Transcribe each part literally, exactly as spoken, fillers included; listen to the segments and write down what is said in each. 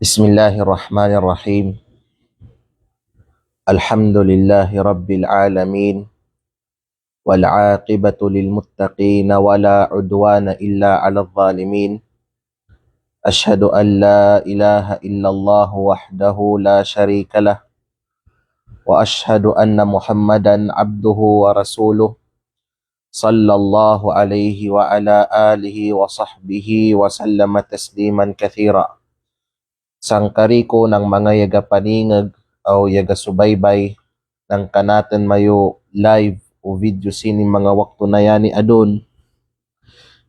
بسم الله الرحمن الرحيم. الحمد لله رب العالمين. والعاقبة للمتقين ولا عدوان إلا على الظالمين. أشهد أن لا إله إلا الله وحده لا شريك له. وأشهد أن محمدا عبده ورسوله. صلى الله عليه وعلى آله وصحبه وسلم تسليما كثيرا. Sangkariku nang manga yaga paningeg aw yaga subaybay nang kanatun mayu live o video sini manga waktu na yani adun.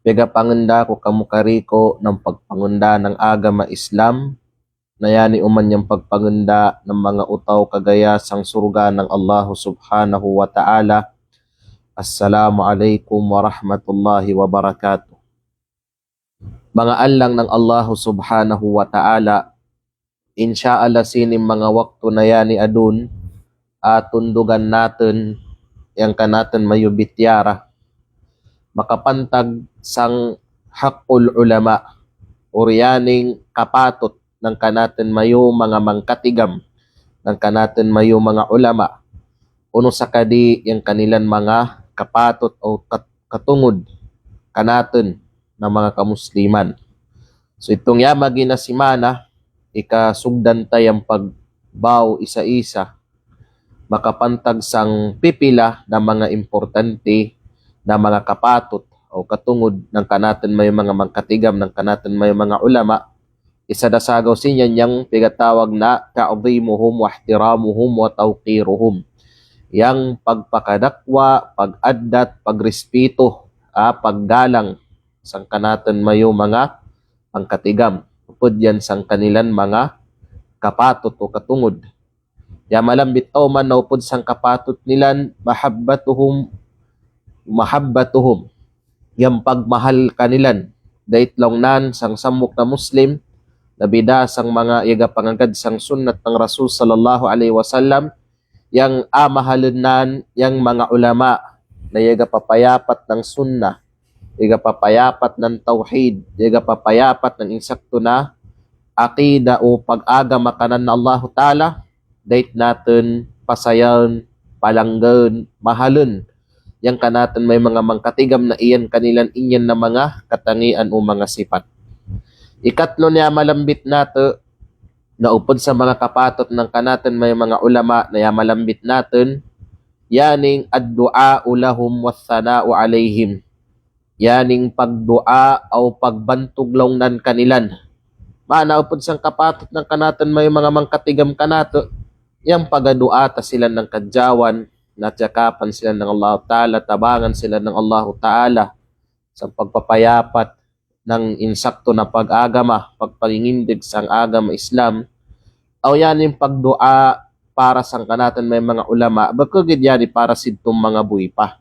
Pegapangenda ku kamu kariku nang pagpangenda nang agama Islam, na yani uman yang pagpangenda nang manga utaw kagaya sang surga nang Allahu Subhanahu wa Ta'ala. Assalamu alaikum warahmatullahi wabarakatuh. Manga allang nang Allahu Subhanahu wa Ta'ala, insya Allah sini manga waktu na yani adun, atundugan natun yang kanatun mayu bitiyara makapantag sang haqqul ulama, uriyaning kapatut nang kanatun mayu manga mangkatigam, nang kanatun mayu manga ulama. Unu sakadi yang kanilan manga kapatut o kat-, katungud kanatun na manga kamusliman. So itung ya magi na simana, ikasugdan ta yang pagbau isa-isa makapantag sang pipila na manga importante na manga kapatut o katungud nang kanatun mayu manga mangkatigam nang kanatun mayu manga ulama. Isa da sagaw siniyan yang pigatawag na ta'dhimuhum wa ihtiramuhum wa tawqiruhum. Yang pagpakadakwa, pag-addat, pagrispitu, a, paggalang sang kanatun mayu manga mangkatigam. Upud yan sang kanilan manga kapatut o katungud. Ya malambit tau man na upud sang kapatut nilan mahabbatuhum, mahabbatuhum. Yang pagmahal kanilan. Dait laung nan sang sampuk na Muslim, labida sang manga yaga pangagad sang sunnat nang Rasul sallallahu alaihi wasallam, yang amahalun nan yang manga ulama, na yaga papayapat nang sunnah, yaga papayapat nang tawhid, yaga papayapat nang insaktu na aqida o pag-agama kanan Allahu Ta'ala, dait natun pasayaun, palanggaun, mahalun yang kanatun mayu manga mangkatigam na iyan kanilan inyan na manga katangian o manga sipat. Ikatlu niya malambit natu, na upud sa manga kapatut nang kanatun mayu manga ulama na ya malambit natun, yaning ad-du'a'u lahum was-sana'u alaihim. Yaning pagdu'a aw pagbantug laung nan kanilan. Mana upud sang kapatut nang kanatun mayu manga mangkatigam kanatu, yang pagadu'a ta silan nang kadjawan, na tiyakapan silan nang Allahu Ta'ala, tabangan silan nang Allahu Ta'ala, sang pagpapayapat nang insaktu na pag-agama, pagpangingindig sang agama Islam. Aw yaning pagdu'a para sang kanatun mayu manga ulama, bukut gid yani para sidtu manga buwi pa.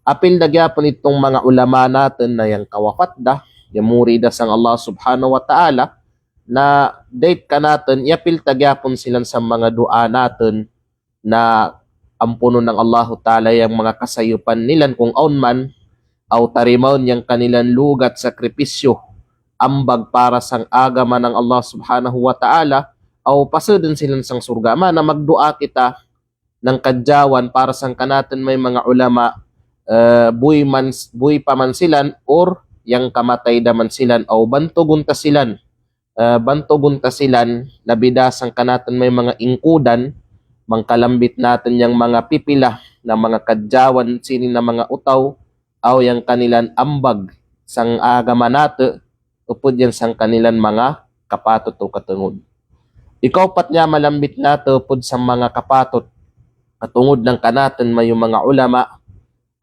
Apil da gihapun itung manga ulama natun na yang kawafat da, yang muri da sang Allah Subhanahu wa Ta'ala, na dait kanatun, iyapil ta gihapun silan sa manga du'a natun, na ampunun nang Allahu Ta'ala yang manga kasayupan nilan kung awn man, aw tarimaun yang kanilan lugat sakripisyu, ambag para sang agama nang Allah Subhanahu wa Ta'ala, aw pasudun silan sang surga. Mana magdu'a kita nang kadjawan para sang kanatun mayu manga ulama, eh, buwi man, buwi pa man silan, or yang kamatay da man silan, aw bantugun ta silan, eh, bantugun ta silan, labida sang kanatun mayu manga ingkudan, mangkalambit natun yang manga pipila, na manga kadjawan sini na manga utaw, aw yang kanilan ambag sang agama natu, upud yan sang kanilan manga kapatut o katungud. Ikaupat niya malambit natu upud sang manga kapatut katungud nang kanatun mayu manga ulama,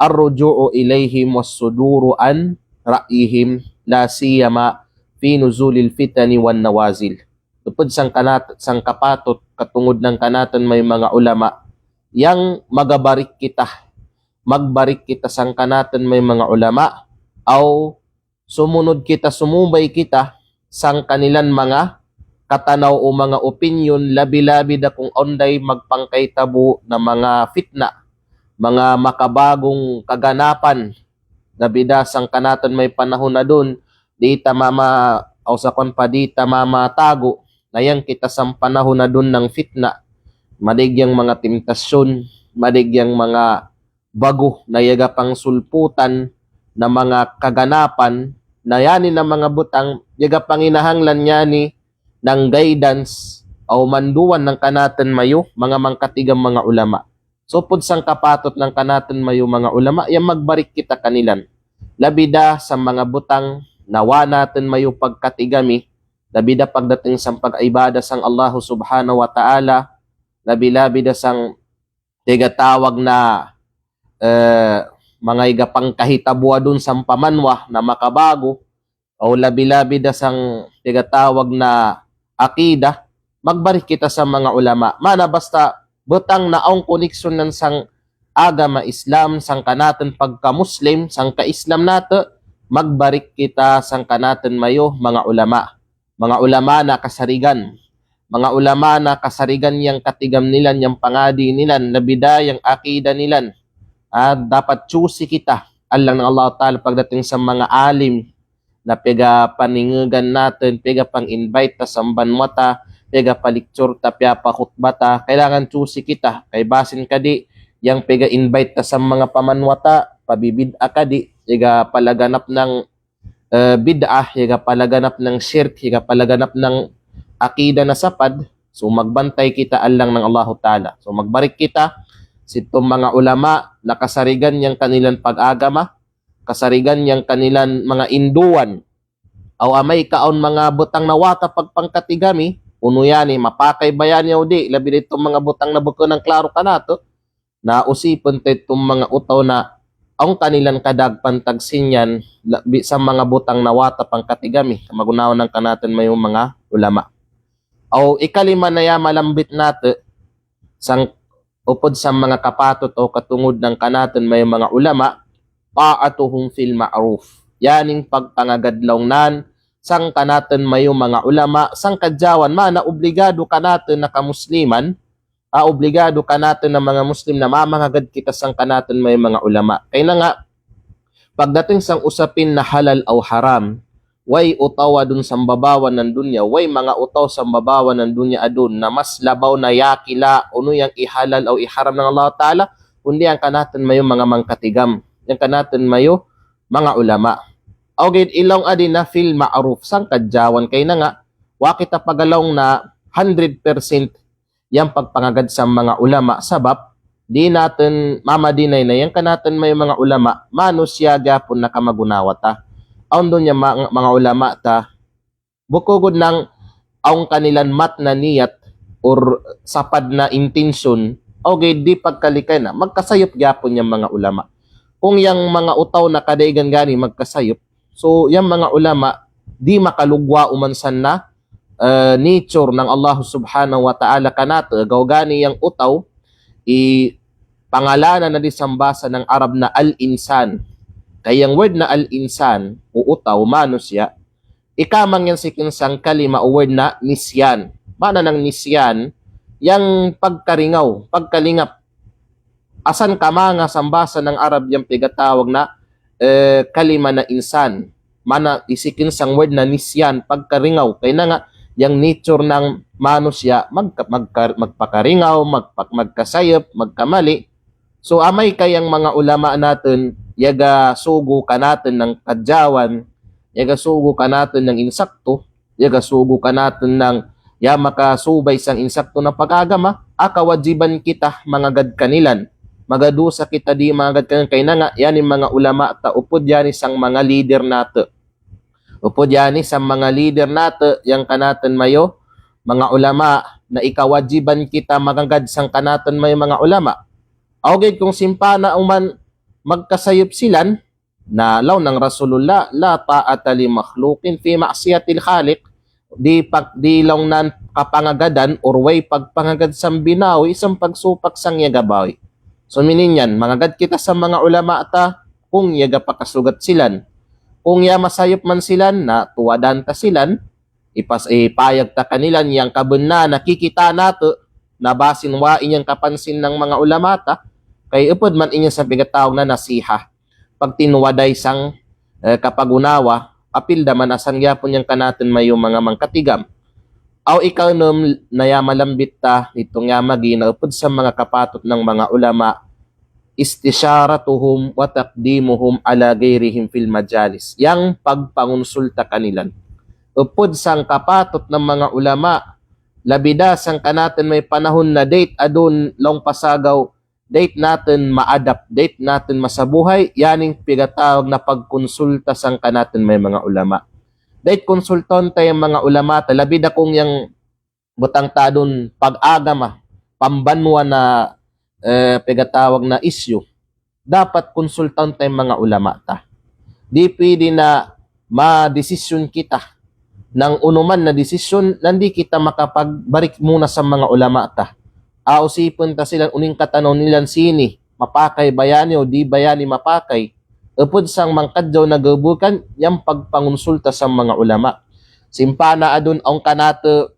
ar-ruju'u ilaihim was-suduru an ra'yihim, la siyama fi nuzulil fitani wan nawazil. Upud sang kanat-, sang kapatut katungud nang kanatun mayu manga ulama, yang magabalik kita, magbalik kita sang kanatun mayu manga ulama, aw sumunud kita, sumubay kita sang kanilan manga katanaw o manga opinyon, labi-labi da kung awn day magpangkaytabu na manga fitna, manga makabagung kaganapan, labida sang kanatun mayu panahun adun, di ta mama, aw sakuan pa di ta mamatagu, na yang kita sang panahun na dun nang fitna, madig yang manga temptasyon, madig yang manga bagu na yaga pangsulputan na manga kaganapan, na yani na manga butang yaga panginahanglan yani nang guidance aw manduan nang kanatun mayu manga mangkatigam manga ulama. So pud sang kapatut nang kanatun mayu manga ulama, yang magbarik kita kanilan. Labi da sa manga butang na wa natun mayu pagkatigami, labi da pagdating sang pag-ibadah sang Allahu Subhanahu wa Ta'ala, labi-labi da sang tiga tawag na, eh, manga iga pangkahitabuadun sang pamanwa na makabagu, aw labi-labi da sang tiga tawag na akida, magbarik kita sa manga ulama. Mana basta butang na awn koneksyon nan sang agama Islam, sang kanatun pagka-Muslim, sang ka-Islam natu, magbarik kita sang kanatun mayu manga ulama. Manga ulama na kasarigan. Manga ulama na kasarigan yang katigam nilan, yang pangadi nilan, labi da yang akida nilan. Ah, dapat chusi kita. Allang nang Allah Ta'ala pagdating sa manga alim na pega paningegan natun, pega pang-invite ta sa amban mata, pega palikchur ta, pia pakhutba ta, kailangan chusi kita. Kay basin kadi, yang pega invite ta sa manga pamanwa ta, pabibid'a kadi, pega palaganap nang eh, bid'ah, yaga palaganap nang shirk, yaga palaganap nang akida na sapad, so magbantay kita allang nang Allahu Ta'ala. So magbarik kita, situ manga ulama na kasarigan yang kanilan pag-agama, kasarigan yang kanilan manga induan, aw amay ka awn manga butang na wa ta pagpangkatigami, unu yani, mapakay ba yani aw di, labi da itu manga butang na buku nang klaro kanatu, na usipun ta itu manga utaw na awn kanilan kadag pantagsin yan, labi sa manga butang na wa ta pangkatigami, kamagunawan nang kanatun mayu manga ulama. Aw ikalima na ya malambit natu, sang upud sa manga kapatut aw katungud nang kanatun mayu manga ulama, ta'atuhum fil ma'ruf. Yaning pagpangagad laung nan, sang kanatun mayu manga ulama, sang kadjawan, mana obligado kanatun na kamusliman, ah, obligado kanatun na manga Muslim na mamangagad kita sang kanatun mayu manga ulama. Kay na nga, pagdating sang usapin na halal aw haram, way utaw adun sa mbabawan nang dunya, way manga utaw sa mbabawan nang dunya adun, na mas labaw na yakila, unu yang ihalal aw iharam nang Allah Ta'ala, kundi yang kanatun mayu manga mangkatigam, yang kanatun mayu manga ulama. Aw gid ilaung adi na fil ma'ruf, sang kadjawan kay na nga, wa kita pagalaung na hundred percent yang pagpangagad sa manga ulama, sabab di natun mamadinay na yang kanatun mayu manga ulama, manusiya' gihapon na kamagunawa ta. Awn dunya manga, manga ulama ta, buku gud nang awn kanilan matna niyat or sapad na intensyon, aw gid di pagkalikay na, magkasayup gihapon yang manga ulama. Kung yang manga utaw na kadaigan gani magkasayup, so yang manga ulama di makalugwa' uman san na eh, nature nang Allah Subhanahu wa Ta'ala kanatu, gawa gani yang utaw, i pangalanan na di sa mbasa nang Arab na al-insan. Kay yang word na al-insan, o utaw, manusiya', ikamang yan si kinsang kalima o word na nisyan. Mana nang nisyan, yang pagkaringaw, pagkalingap. Asan kamanga sa mbasa nang Arab yang pigatawag na, eh, kalima na insan. Mana isi kinsang word na nisyan, pagkaringaw. Kay na nga, yang nature nang manusiya', magka-, magka-, magpakaringaw, magpa-, magkasayup, magkamali. So, amay ka yang manga ulama natun, yaga sugu kanatun nang kadjawan, yaga sugu kanatun nang insakto, yaga sugu kanatun nang ya makasubay sang insakto na pag-agama, ah, kawajiban kita mangagad kanilan. Magadusa kita di mangagad kanilan, kay na nga, yani manga ulama ta, upud yani sang manga leader natu. Upud yani sang manga leader natu, yang kanatun mayu manga ulama, na ikawajiban kita mangagad sang kanatun mayu manga ulama. Aw gid kung simpana uman magkasayup silan, na laung nang Rasulullah, "La ta'ata li makhluqin fi ma'siyatil khaliq." Di pag-, di laung nan kapangagadan or way pagpangagad sang binawi sang pagsupak sang yaga bawi. So, minin yan, mangagad kita sa manga ulama ta, kung yaga pakasugat silan. Kung ya masayup man silan, na tuwadan ta silan, ipas-, ipayag ta kanilan yang kabunnahan na kikita natu, na basin wa in yang kapansin nang manga ulama ta, kay upud man in yang sa pigatawag na nasiha. Pagtinuwaday sang, eh, kapagunawa, apil da man asan gihapon yang kanatun mayu manga mangkatigam. Aw ikaenem na ya malambit ta, nitong ya magi na upud sa manga kapatut nang manga ulama, istisharatuhum wa taqdimuhum ala ghairihim fil majalis. Yang pagpangonsulta kanilan. Upud sang kapatut nang manga ulama, labida sangkanatun mai panahun na date adun laung pasagaw, date natun maadap, date natun masabuhay, yaning pigatawag na pagkonsulta sangkanatun mai manga ulama. Date konsultahun ta yang manga ulama ta, labida kung yang butang ta adun pag-agama, pambanwa na, eh, pigatawag na issue. Dapat konsultahun ta yang manga ulama ta. Di pwede na madesisyon kita. Nang unu man na desisyon, nang di kita makapagbalik muna sa manga ulama ta. Aw sipun ta silan unu ing katanaw nilan sini, mapakay ba yani o di ba yani mapakay. Upud sang mangkadjaw na gabukan, yang pagpangonsulta sa manga ulama. Simpana adun awn kanatu,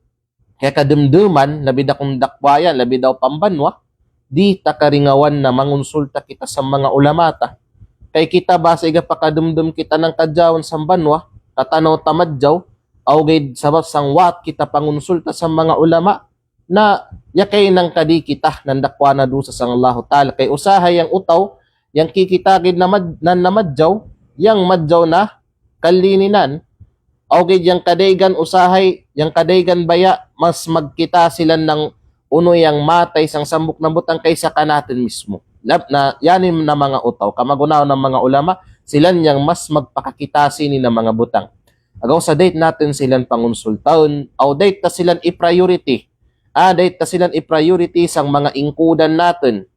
kaya kademdeman, labida kung dakbayan, labida o pambanwa, di ta karingawan na mangonsulta kita sa manga ulama ta. Kay kita ba sa iga pakademdem kita nang kadjawan sa banwa, katanaw ta madjaw, aw gaid sabab sang wat kita pangonsulta sa manga ulama, na ya kay nang kadi kita nang dakwa na dusa sang Allahu Ta'ala. Kay usahay yang utaw, yang kikita gaid na mad-, nang na madjaw, yang madjaw na kalininan, aw gaid yang kadaygan usahay, yang kadaygan baya, mas magkita silan nang unu yang matay sang sambuk na butang kaysa kanatun mismo. Na, na, yani na manga utaw, kamagunawan nang manga ulama, silan yang mas magpakakita sini na manga butang. Agaw sa date natun silan pangonsultahun, aw date ta silan i-priority. Ah, date ta silan i-priority sang manga ingkudan natun.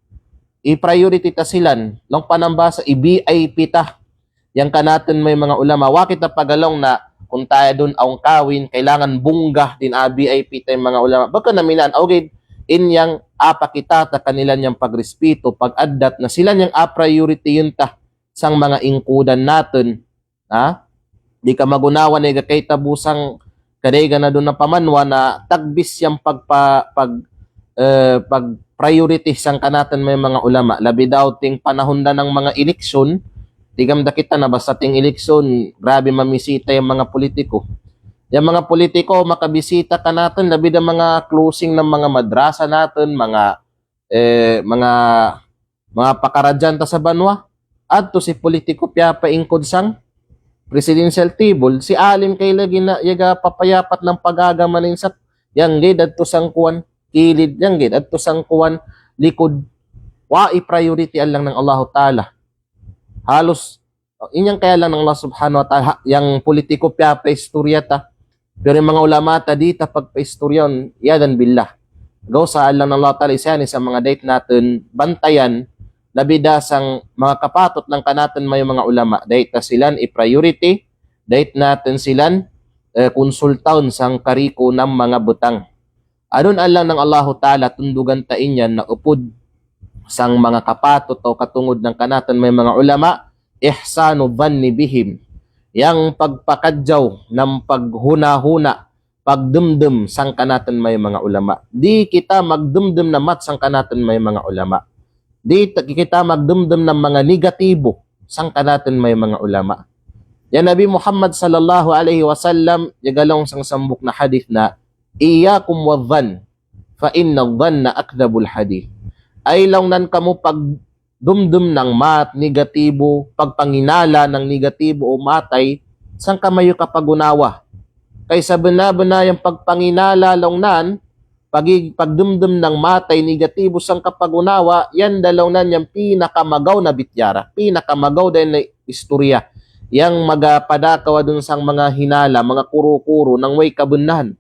I-priority ta silan, laung panambasa i-V I P ta. Yang kanatun mai manga ulama, wa kita pagalaung na kung taya dun awn kawin, kailangan bungga din a V I P ta yang manga ulama. Baka na minan, aw gaid, in yang apa kita ta kanilan yang pagrespeto, pag-addat na silan yang a-priority yun ta sang manga ingkudan natun. Ha? Di kamagunawan na iga kay ta busang kadaygan na dun na pamanwa na tagbis yang pagpa-, pag-, eh, pag-priority sangkanatun mai manga ulama. Labi daw ting panahun da nang manga eleksyon, tigam da kita na basta ting eleksyon, grabe mamisita yang manga politiko. Yang manga politiko, makabisita kanatun, labi da manga closing nang manga madrasa natun, manga, eh, manga manga pakaradjaan ta sa banwa, adto si politiko piyapaingkud sang presidential table, si alim kay lagi na iyaga papayapat nang pag-agama na insak, yang gaid adto sang kuwan, kilid, yang gaid adto sang kuwan, likod, wa i-priority allang nang Allahu Ta'ala. Halos, in yang kay allang nang Allah Subhanahu wa Ta'ala, ha, yang politiko piyapaistorya ta, pero yang manga ulama ta di ta pagpaistorya, iyadhan billah. Gaw sa allang nang Allah Ta'ala, isa ni sa manga date natun bantayan, labi da sang manga kapatut nang kanatun mai manga ulama, date ta silan i-priority, date natun silan, eh, konsultahun sang kariku nang manga butang. Adun allang nang Allahu Ta'ala tundugan ta inyan na upud sang manga kapatut o katungud nang kanatun mai manga ulama, ihsanu dhanni bihim. Yang pagpakadjaw nang paghuna-huna, pagdemdem sangkanatun mai manga ulama. Di kita magdemdem na maat sangkanatun mai manga ulama. Di ta-, kita magdemdem na manga negatibo sangkanatun mai manga ulama. Ya Nabi Muhammad sallallahu alaihi wasallam, iyaga laung sang sambuk na hadith na, "Iyyakum wadh-dhann, fa inna dhanna akdhabul hadith." Ay laung nan kamu pagdumdum nang maat negatibo, pagpanginala nang negatibo o matay, sangka mayu kapagunawa. Kay sabena-bena yang pagpanginala laung nan, pagi-, pagdumdum nang matay negatibo sangka pagunawa, yan da laung nan yang pinakamagaw na bityara, pinakamagaw da na istorya. Yang magapadakaw adun sang manga hinala, manga kuru-kuru, nang way kabenahan.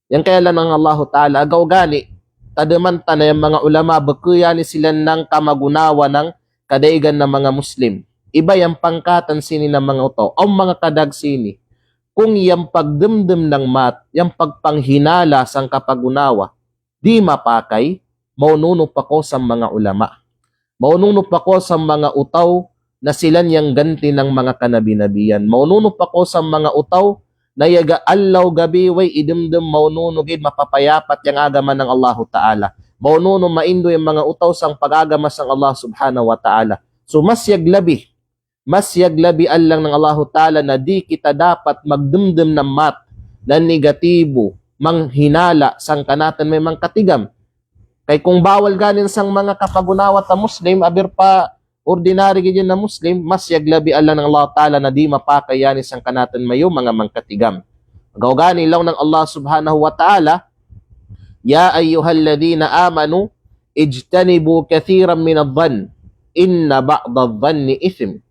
Yang kay allang nang Allahu Ta'ala, agaw gani, tademan ta na yang manga ulama, beke yani silan nang kamagunawa nang kadaygan na manga Muslim. Iba yang pangkatan sini na manga utaw, awn manga kadag sini. Kung yang pagdemdem nang maat, yang pagpanghinala sangka pagunawa, di mapakay, maununu pa ko sang manga ulama. Maununu pa ko sang manga utaw na silan yang ganti nang manga kanabi-nabian. Maununu pa ko sang manga utaw na iyaga allaw gabi way idemdem maununu gaid mapapayapat yang agama nang Allahu Ta'ala. Maununu maindu yang manga utaw sang pag-agama sang Allah Subhanahu wa Ta'ala. So, mas iyaglabi, mas iyaglabi allang nang Allahu Ta'ala na di kita dapat magdemdem na maat, na negatibo, manghinala sangkanatun mayu mangkatigam. Kay kung bawal ganin sang manga kapagunawa ta Muslim, abir pa ordinary gidin na Muslim, mas yaglabi alang nang Allah Ta'ala na di' mapakay yan sangkanatun mayu manga mangkatigam. Gaw gani laung nang Allah Subhanahu wa Ta'ala, "Ya ayyuhalladhina amanu, ijtanibu kathiran minadh-dhann, inna ba'dadh-dhanni ithm."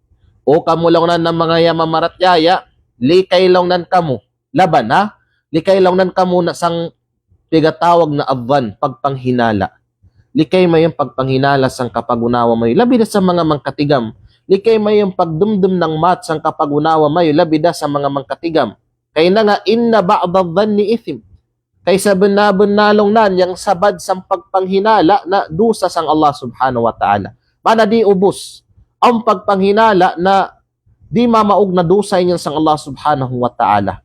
O kamu laung nan na manga ya mamaratiyaya, likay laung nan kamu, laban ha, likay laung nan kamu na sang pigatawag na adh-dhann, pagpanghinala. Likay mayu pagpanghinala sang kapagunawa mayu, labi da sa manga mangkatigam. Likay mayu pagdumdum nang mat sang kapagunawa mayu, labi da sa manga mangkatigam. Kay na nga, "Inna ba'dadh-dhanni ithm." Kay sabenna-benna laung nan yang sabad sang pagpanghinala na dusa sang Allah Subhanahu wa Ta'ala. Mana di' ubus. Ang pagpanghinala na di' mamaug na dusa inin sang Allah Subhanahu wa Ta'ala.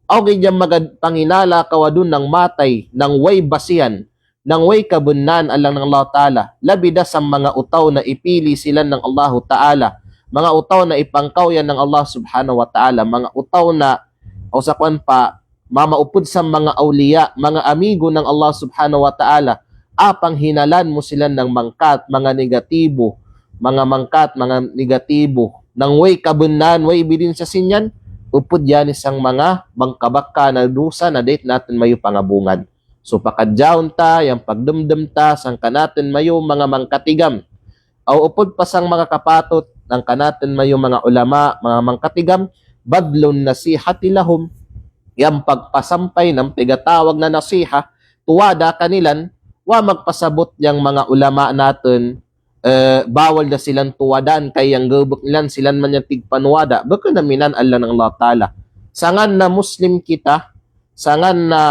Aw gidyan magad panghinala kaw adun nang matay, nang way basihan, nang way kabennan alang nang Allah Ta'ala. Labi da sa manga utaw na ipili sila nang Allahu Ta'ala. Manga utaw na ipangkaw yan nang Allah Subhanahu wa Ta'ala. Manga utaw na, o sa kuwan pa, mamaupud sa manga awliya, manga amigo nang Allah Subhanahu wa Ta'ala. A panghinalan mu sila nang mangkat, manga negatibo, manga mangkat, manga negatibo. Nang way kabennan, way ebidensya sin yan, upud yan isang manga bangka-bangka na dusa na di' natun mayu pangabungan. So, pakadjaun ta, yang pagdumdum ta, sangkanatun mayu manga mangkatigam. Aw upud pa sang manga kapatut, sangkanatun mayu manga ulama, manga mangkatigam, badhlun nasihati lahum. Yang pagpasampay nang pigatawag na nasiha, tuwada kanilan, wa magpasabut yang manga ulama natun, eh, bawal da silan tuwadan, kay yang gebek nilan silan man yang tigpanuwada. Bukun na minan alang nang Allah Ta'ala. Sangan na Muslim kita, sangan na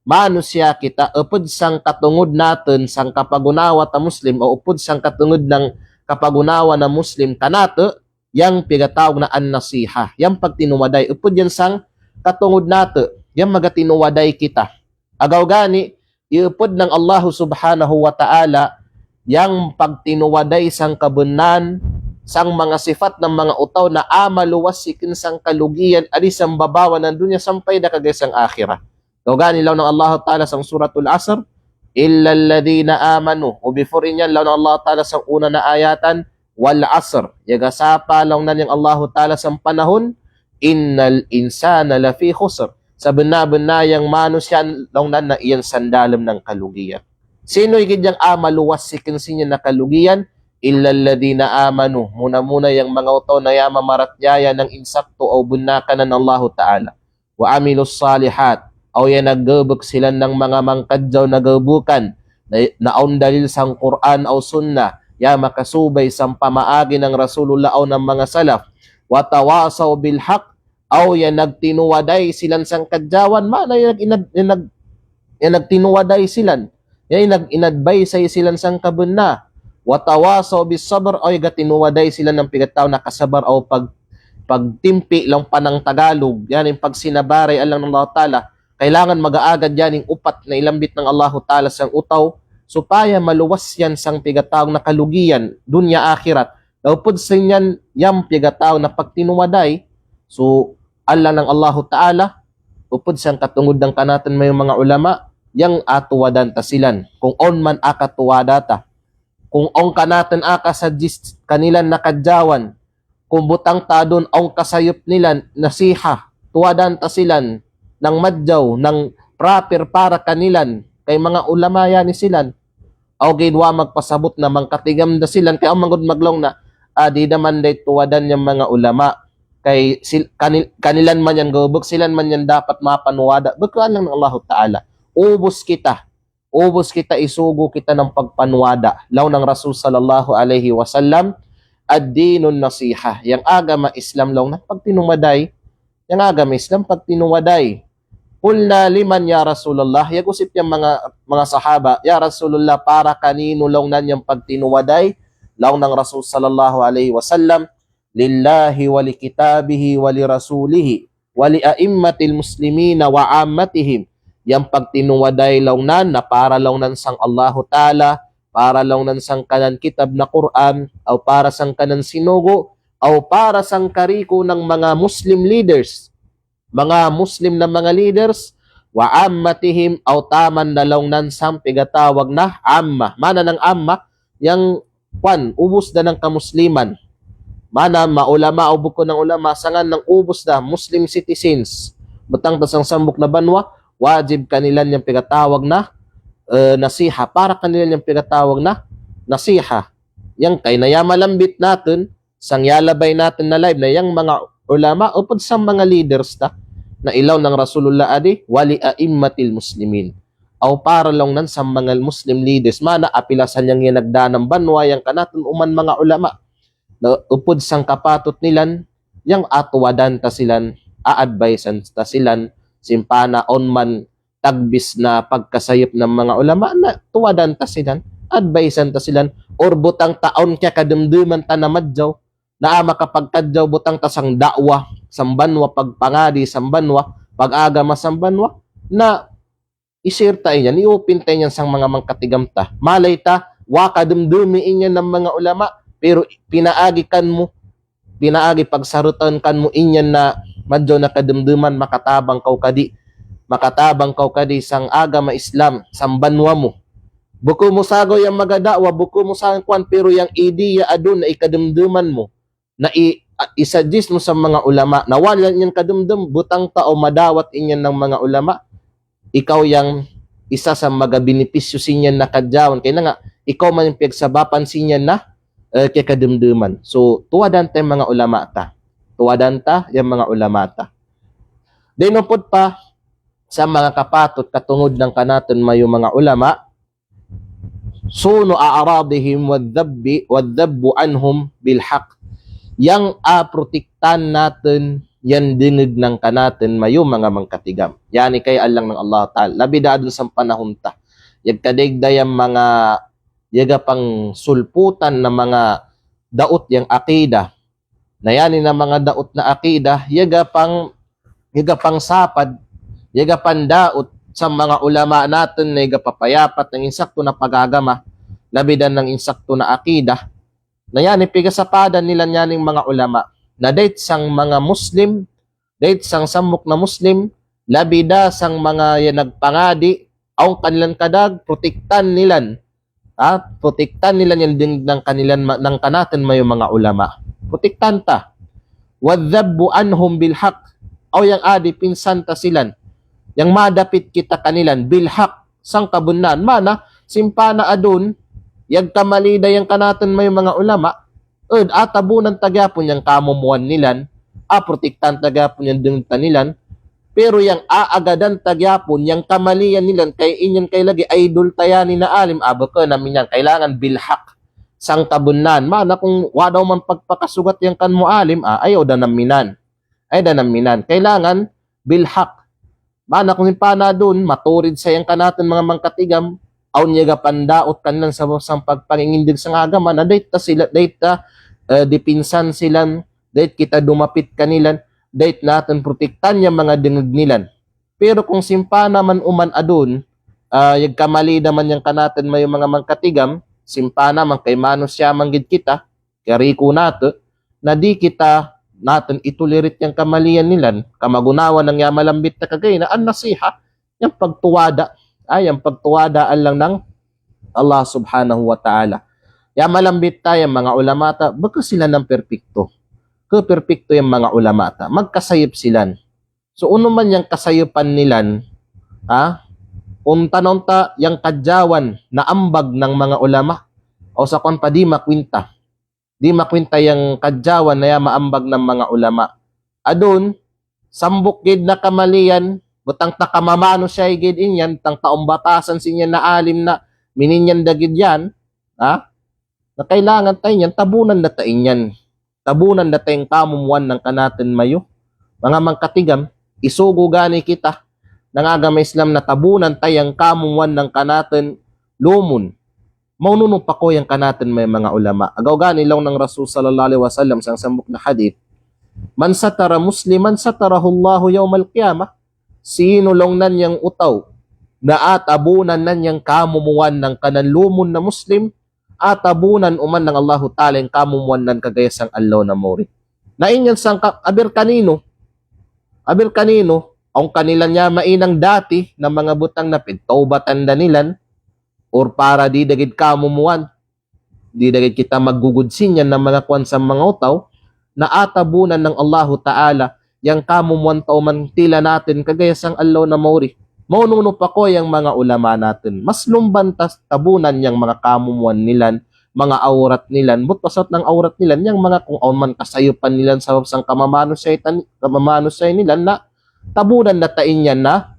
manusiya' kita, upud sang katungud natun, sang kapagunawa ta Muslim, o upud sang katungud nang kapagunawa na Muslim, kanatu, yang pigatawag na an-nasiha, yang pagtinuwaday, upud yan sang katungud natu, yang magatinuwaday kita. Agaw gani, iupud nang Allahu Subhanahu wa Ta'ala, yang pagtinuwaday sang kabennan, sang manga sifat nang manga utaw na a maluwas si kin sang kalugian, adi sang babawan nang dunya sampay da kagay sang akhirat. Gaw gani laung nang Allahu Ta'ala sang Suratul Asr, "Illal ladhina amanu." O before in yan laung nang Allahu Ta'ala sang una na ayatan, "Wal asr." Yaga sapa laung nan yang Allahu Ta'ala sang panahun, "Innal insana lafi khusr." Sabenna-benna yang manusiya' laung nan na iyan sang dalem nang kalugian. Sino i gidyan a maluwas si kin sin yan na kalugian, "Illal ladhina amanu." Muna-muna yang manga utaw na ya mamaratiyaya nang insakto aw benna kanan Allahu Ta'ala. "Wa amilus salihat." Aw yang naggebek silan nang manga mangkadjaw na gebukan. Na, na awn dalil sang Qur'an aw sunnah. Ya makasubay sang pamaagi nang Rasulullah aw nang manga salaf. "Wa tawasaw bil haq." Aw yang nagtinuwaday silan sang kadjawan. Mana yang nag-, yang nag-, yang nagtinuwaday silan. Yan inag-, inadvice silan sang kabenna. "Wa tawasaw bis sabr," o iga tinuwaday silan nang pigatawag na kasabar o pag-, pagtimpi laung panang Tagalog. Yan in pagsinabaray alang nang Allah Ta'ala. Kailangan mag-aagad yan in upat na ilambit nang Allahu Ta'ala sang utaw supaya maluwas yan sang pigatawag na kalugian, dunya akhirat. Daw upud sin yan yang pigatawag na pagtinuwaday. So, alang nang Allahu Ta'ala, upud sang katungud nang kanatun mayu manga ulama, yang a tuwadan ta silan. Kung awn man a katuwada ta. Kung awn kanatun a ka-suggest kanilan na kadjawan. Kung butang ta adun awn kasayup nilan, nasiha. Tuwadan ta silan, nang madjaw, nang proper para kanilan. Kay manga ulama yan silan. Aw gid wa magpasabut na mangkatigam da silan, kay awn mangud maglaung na, ah, di' da man da tuwadan yang manga ulama. Kay sil-, kanil-, kanilan man yang gebek, silan man yang dapat mapanuwada. Bukun alang nang Allahu Ta'ala. Ubus kita. Ubus kita isugu kita nang pagpanuwada. Laung nang Rasul sallallahu alaihi wasallam, "Ad-dinun nasiha." Yang agama Islam laung nang pagtinuwaday. Yang agama Islam pagtinuwaday. "Qulna liman ya Rasulullah?" Yagusip yang manga, manga sahaba, "Ya Rasulullah, para kaninu laung nan yang pagtinuwaday?" Laung nang Rasul sallallahu alaihi wasallam, "Lillahi wa li kitabihi wa li rasulihi wa li a'immatil muslimina wa ammatihim." Yang pagtinuwaday laung nan, na para laung nan sang Allahu Ta'ala, para laung nan sang kanan kitab na Qur'an, aw para sang kanan sinugu, aw para sang kariku nang manga Muslim leaders. Manga Muslim na manga leaders, Wa ammatihim, aw taman da laung nan sang pigatawag na amma. Mana nang amma, yang kuwan, ubus da nang kamusliman. Mana maulama o bukun nang ulama, sangan nang ubus da, Muslim citizens. Butang ta sang sambuk na banwa, wajib kanilan yang pigatawag na, eh, nasiha. Para kanilan yang pigatawag na nasiha. Yang kay na ya malambit natun, sang yalabay natun na live na yang mga ulama, upud sang mga leaders ta, na ilaw nang Rasulullah adi, wali a'immatil muslimin. Aw para laung nan sang mga Muslim leaders, mana apilasan yang yan nagdanam banwa yang kanatun uman mga ulama. Na upud sang kapatut nilan, yang atuwadan ta silan, a-advisean ta silan, simpana awn man tagbis na pagkasayup nang mga ulama na tuwadan ta silan, advisean ta silan, or butang ta awn kiyakadumduman ta na madjaw, na a makapagkadjaw butang ta sang da'wa, sang banwa, pagpangadi, sang banwa, pag-agama, sang banwa, na i-share ta iyan, i-open ta iyan sang mga mangkatigam ta. Malay ta, wa kadumdumi iyan nang mga ulama, pero pinaagi kan mu, pinaagi pagsarutan kan mu iyan na madjaw na kadumduman, makatabang kaw kadi, makatabang kaw kadi sang agama Islam, sang banwa mu. Buku mu sagaw yang magada'wa, buku mu sagaw kuwan, pero yang idea adun na ikadumduman mu, na i-, a-, i-suggest mu sang mga ulama, na wala iyan kadumdum, butang ta o madawat iyan nang mga ulama, ikaw yang isa sa magabinipisyu siniyan na kadjawan. Kay na nga, ikaw man yang piyagsabapan siniyan na, eh, kiyakadumduman. So, tuwadan ta yang mga ulama ta. Tuwadan ta yang mga ulama ta. Then, upud pa, sa mga kapatut, katungud nang kanatun mayu mga ulama, sunu a'radihim wadh-dhabbi, wadh-dhabbu anhum bil haqq. Yang a protektan natun, yang dungug nang kanatun mayu mga mangkatigam. Yani kay alang nang Allah Ta'ala. Labi da adun sang panahun ta. Yagkadaig da yang mga, yaga pangsulputan na mga daut yang akida. Na yani na mga daut na akida, yaga pang, yaga pangsapad, yaga pandaut sang mga ulama natun na yaga papayapat nang insaktu na pag-agama, labi da nang insaktu na akida. Na yani pigasapadan nilan yaning mga ulama. Na dait sang mga Muslim, dait sang sambuk na Muslim, labi da sang mga yang nagpangadi, awn kanilan kadag, protektan nilan. Ha, protektan nilan yang dungug nang kanilan ma-, nang kanatun mayu mga ulama. Protektan ta. Wadh-dhabbu anhum bil haqq. Aw yang a dipinsan ta silan. Yang madapit kita kanilan bil haqq. Sang kabunnahan. Mana, simpana adun, yagkamali da yang kanatun mayu mga ulama, ud, a tabunan ta gihapun yang kamumuan nilan, a protektan ta gihapun yang dungug ta nilan, pero yang a agadan ta gihapun yang kamalian nilan, kay iniyan kay lagi idol ta yani na alim, a, bukun na minan, kailangan bil haqq, sang kabunnahan. Mana kung wadaw man pagpakasugat yang kan mu alim, a, ayaw da na minan. Ayaw da na minan. Kailangan bil haqq. Mana kung simpana adun, maturid sa yang kanatun mga mangkatigam, awn yaga pandaut kanilan sa, sang pagpangingindug sang agama, na dait ta sila, dait ta, eh, dipinsan silan, dait kita dumapit kanilan, dait natun protektan yang mga dungug nilan. Pero kung simpana man uman adun, ah, yagkamali da man yang kanatun mayu mga mangkatigam, simpana man kay manusiya' man gid kita, kariku natu', na di' kita natun itulirit yang kamalian nilan, kamagunawan nang ya malambit ta kagay na an-nasiha, yang pagtuwada', ah, yang pagtuwada' alang nang Allah Subhanahu wa Ta'ala. Ya malambit ta, yang mga ulama ta, bukun sila nang perpekto. Ke perpekto yang mga ulama ta, magkasayup silan. So, unu man yang kasayupan nilan, ha? Unta na unta yang kadjawan na ambag nang mga ulama. O sa kuwan pa di' makwinta. Di' makwinta yang kadjawan na ya maambag nang mga ulama. Adun, sambuk gid na kamalian, butang ta kamamanusiya' gid iniyan, tang ta umbatasan siniyan na alim na, mininyan da gid yan, ha? Na kailangan ta iniyan, tabunan da ta iniyan. Tabunan da ta yang kamumuan nang kanatun mayu. Mga mangkatigam, isugu gani kita nang agama Islam na tabunan ta yang kamumuan nang kanatun lumun. Maununu pa ko yang kanatun mayu mga ulama. Agaw gani laung nang Rasul sallallahu alaihi wasallam sang sambuk na hadith, "Man satara musliman satarahullahu yawmal qiyamah." Sino laung nan yang utaw na a tabunan nan yang kamumuan nang kanan lumun na Muslim, a tabunan uman nang Allahu Ta'ala yang kamumuan nan kagaya sang allaw na mori. Na iniyan sangkap, aber kaninu, aber kaninu, awn kanilan niya mainang dati na manga butang na pagtaubatan da nilan, or para di da gid kamomowan, di da gid kita maggugud siniyan na manga kuwan sa manga utaw, na atabunan nang Allahu Ta'ala yang kamomowan tau man tila natin kagaya sang allo na mauri. Maunu-unu pa ko yang manga ulama natin. Mas lumban tas tabunan yang manga kamomowan nilan, manga aurat nilan, but pasaut nang aurat nilan, yang manga kung awn man kasayupan nilan sabab sang kamamanusay tan-, kamamanusay nilan na tabunan na tain yan na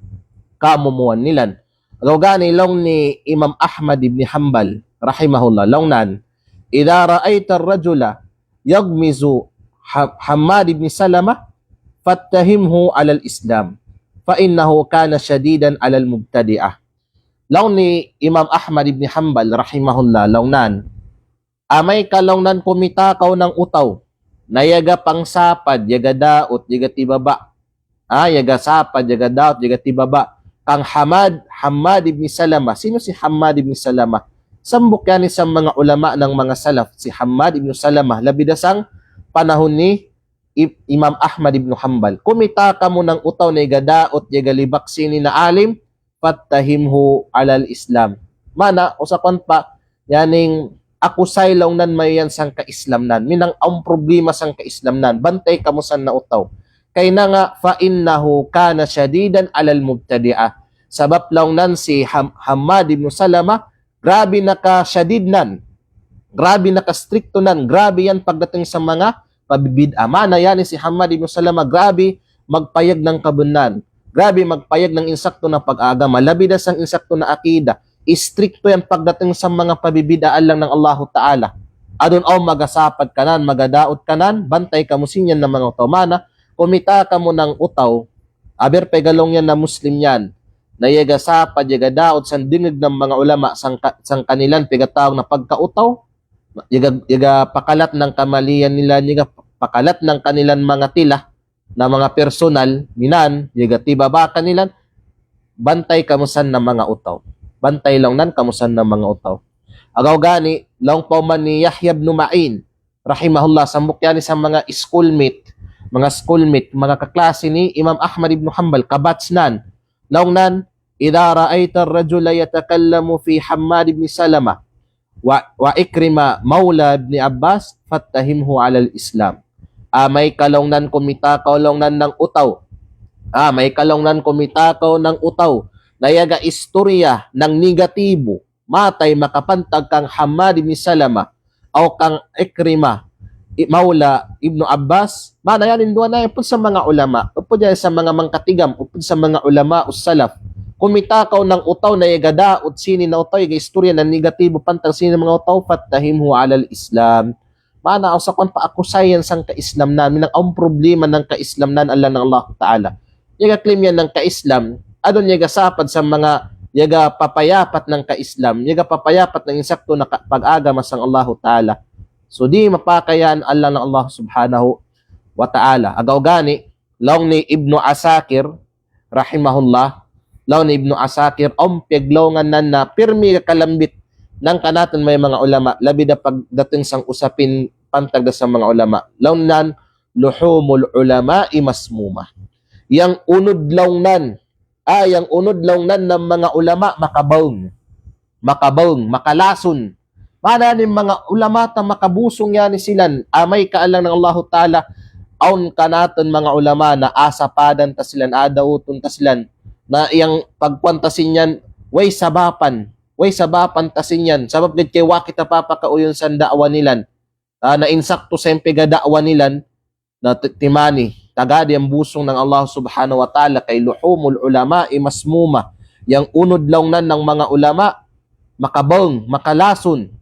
kamomowan nilan. Agaw gani laung ni Imam Ahmad ibn Hanbal, rahimahullah, laung nan, "Idha ra'aita ar-rajula yaghmizu Ha-, Hammad ibn Salama, fattahimhu alal Islam, fa innahu kana shadidan alal mubtadi'ah." Laung ni Imam Ahmad ibn Hanbal, rahimahullah, laung nan, "Amay ka," laung nan, "kumita kaw nang utaw na yaga pangsapad, yaga daot, yaga tibaba. Ah, yaga sapad, yaga daot, yaga tibaba. Kang Hamad, Hammad ibn Salama." Sino si Hammad ibn Salama? Sambuk yani sa manga ulama nang manga salaf, si Hammad ibn Salama, labi da sang panahun ni I-, Imam Ahmad ibn Hanbal. "Kumita kamu nang utaw na yaga daot, yaga libak sini na alim, fattahimhu alal Islam." Mana, o sa kuwan pa, yaning akusay laung nan mayan sang ka-Islam nan. Minang awn problema sang ka-Islam nan. Bantay kamu san na utaw. Kay na nga, "Fa innahu kana shadidan alal mubtadi'ah." Sabab laung nan si Ham-, Hammad ibn Salama, grabe na ka-shadid nan. Grabe na ka-strikto nan. Grabe yan pagdating sa manga pabibid'a. Mana yani si Hammad ibn Salama, grabe magpayag nang kabenaran. Grabe magpayag nang insakto na pag-agama. Labi da sang insakto na akida. Istrikto yan pagdating sa manga pabibid'a alang nang Allahu Ta'ala. Adon awn magasapad kanan, magadaot kanan, bantay kamu siniyan na manga utaw. Mana, kumita kamu nang utaw, aber pe ga laung yan na Muslim yan, na yaga sapad, yaga daot, san dingeg nang manga ulama, sang ka-, sang kanilan pe ga tawag na pagkautaw, yaga, yaga pakalat nang kamalian nila, yaga pakalat nang kanilan manga tila, na manga personal, minan, yaga tibaba kanilan, bantay kamu san na manga utaw. Bantay laung nan kamu san na manga utaw. Agaw gani, laung pa man ni Yahya ibn Ma'in, rahimahullah, sambuk yani sa manga schoolmate, manga schoolmate, manga kaklase ni Imam Ahmad ibn Hanbal, kabatch nan. Laung nan, "Idha ra'aita ar-rajula yatakallamu fi Hammad ibn Salama wa, wa Ikrima maula ibn Abbas, fattahimhu alal Islam." Amay ka laung nan kumita kaw laung nan nang utaw. Amay ka laung nan kumita kaw nang utaw na yaga istorya nang negatibo matay makapantag kang Hammad ibn Salama aw kang Ikrima, i-, maula Ibnu Abbas. Mana yanin duwa na yan, upod sa manga ulama, upod yan sa manga mangkatigam, upod sa manga ulama us-salaf. Kumita kaw nang utaw na yaga daot sini na utaw, yaga istorya na negatibo pantag sini na manga utaw, fattahimhu alal Islam. Mana, aw sa kuwan pa, akusayan sang ka-Islam nan, minang awn problema nang ka-Islam nan alang nang Allahu Ta'ala. Yaga claim yan nang ka-Islam, adon yaga sapad sa manga, yaga papayapat nang ka-Islam, yaga papayapat nang insakto na ka-, pag-agama sang Allahu Ta'ala. So, di' mapakay yan alang nang Allah Subhanahu wa Ta'ala. Agaw gani, laung ni Ibnu Asakir, rahimahullah, laung ni Ibnu Asakir, awn paglaungan nan na pirmi kalambit nang kanatun mayan manga ulama, labi da pagdating sang usapin pantag da sa manga ulama. Laung nan, "Luhumul ulama'i masmumah." Yang unud laung nan, ah, yang unud laung nan nang manga ulama makabaung. Makabaung, makalasun. Mana yanin manga ulama ta makabusung yani silan. Amay ka alang nang Allahu Ta'ala, awn kanatun manga ulama na asapadan ta silan, adaotun ta silan. Na yang pagkuwan ta siniyan, way sabapan. Way sabapan ta siniyan. Sabab gad kay wa kita papakauyun san da'wa nilan. Ah, na insakto sa yang pagda'wa nilan, na ti-, timani, tagad yang busung nang Allah Subhanahu wa Ta'ala kay luhumul ulama'i masmumah. Yang unud laung nan nang manga ulama, makabaung, makalasun.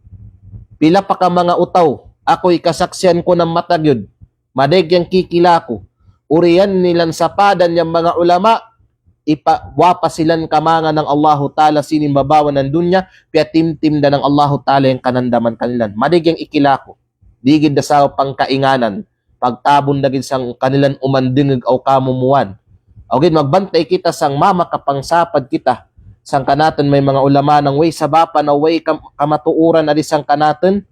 Pila pa ka manga utaw, aku ikasaksian ku nang matagyud. Madaig yang kikilaku. Urian nilan sapadan yang manga ulama, ipa-, wa pa silan kamangan nang Allahu Ta'ala sini babaw nang dunya, piyatimtim da nang Allahu Ta'ala yang kanandaman kanilan. Madaig yang ikilaku. Di' gid da sa pangkainganan, pagtabun da gid sang kanilan umandengeg aw kamomowan. Aw gid magbantay kita sang mamakapangsapad kita sang kanatun mayan manga ulama nang way sabapan aw way kam-, kamatuuran adi sang kanatun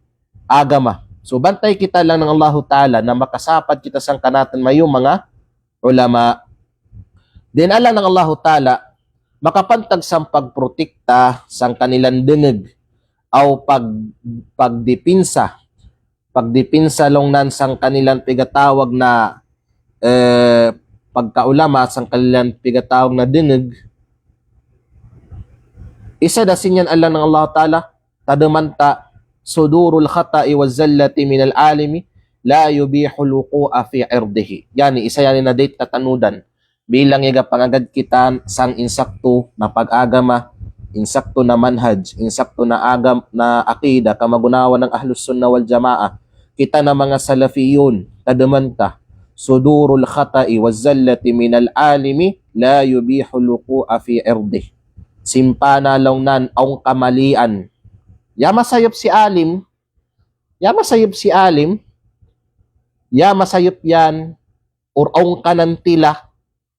agama. So, bantay kita lang nang Allahu Ta'ala na makasapad kita sang kanatun mayan manga ulama. Dayn Allah nang Allahu Ta'ala, makapantag sang pagprotekta sang kanilan dengeg, aw pag-, pagdipinsa, pagdipinsa laung nan sang kanilan pigatawag na, eh, pagkaulama, sang kanilan pigatawag na dengeg. Isa da sin iyan Allah nang Allahu Ta'ala, tademanta, "Sudurul khata'i waz zallati minal alimi la yubihul wuqu'a fi irdihi." Yani, isa yani na dayta tanudan. Bilang iyaga pangagad kita sang insakto na pag-agama, insakto na manhaj, insakto na agam-, na akida, kamagunawan nang Ahlus Sunnah wal Jamaah. Kita na manga Salafiyun, tademanta, "Sudurul khata'i waz zallati minal alimi la yubihul wuqu'a fi irdih." Simpana laung nan awn kamalian. Ya masayup si alim, ya masayup si alim, ya masayup iyan, or awn kanan tila,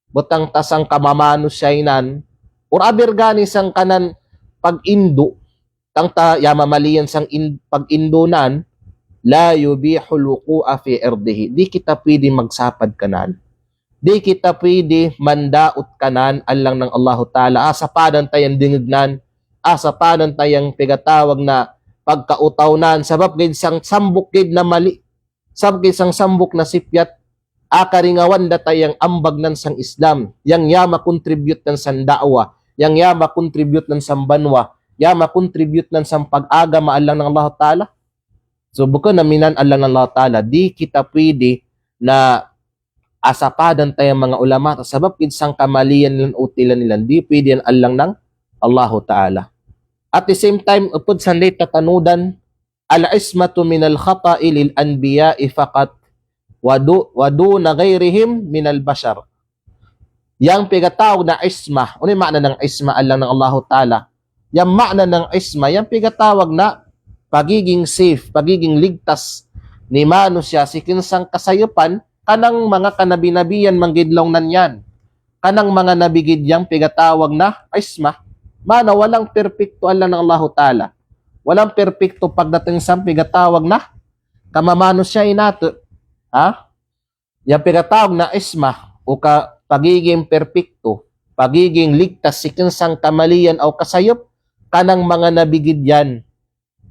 butang ta sang kamamanusiya inan, or aber gani sang kanan pag-indo, tang ta ya mamalian sang in-, pag-indo nan, la yubihul wuqu'a fi irdihi. Di kita pwede magsapad kanan. Di kita pwede mandaot kanan, alang nang Allahu Ta'ala. Asapadan ta yang dengeg nan, asapadan ta yang pigatawag na pagkautaw nan, sabab gid sang sambok gid na mali, sabab gid sang sambok na sipyat, akaringawan da ta yang ambag nan sang Islam, yang ya ma-contribute nan sang da'wah, yang ya ma-contribute nan sang banwa, ya ma-contribute nan sang pag-agama, alang nang Allahu Ta'ala. So, bukun aminan, alang nang Allahu Ta'ala, di kita pwede na asapadan ta yang manga ulama, sabab gid sang kamalian ilan, utilan ilan, di pwede iyan alang nang Allahu Ta'ala. At the same time, upud san dayta tanudan, "Al-ismatu minal khata'i lil anbiya'i faqat, wa du-, wa duna ghairihim minal bashar." Yang pigatawag na isma, unu in ma'na nang isma, alang nang Allahu Ta'ala? Yang ma'na nang isma, yang pigatawag na pagiging safe, pagiging ligtas ni manusiya si kin sang kasayupan, kanang manga kanabi-nabian manggid laung nan iyan. Kanang manga nabi gid yang pigatawag na isma. Ma'na walang perpekto, alang nang Allahu Ta'ala. Walang perpekto pagdating sang pigatawag na kamamanusiya natu'. Ha? Yang pigatawag na isma, o ka pagiging perpekto, pagiging ligtas si kin sang kamalian aw kasayup, kanang manga nabi gid iyan,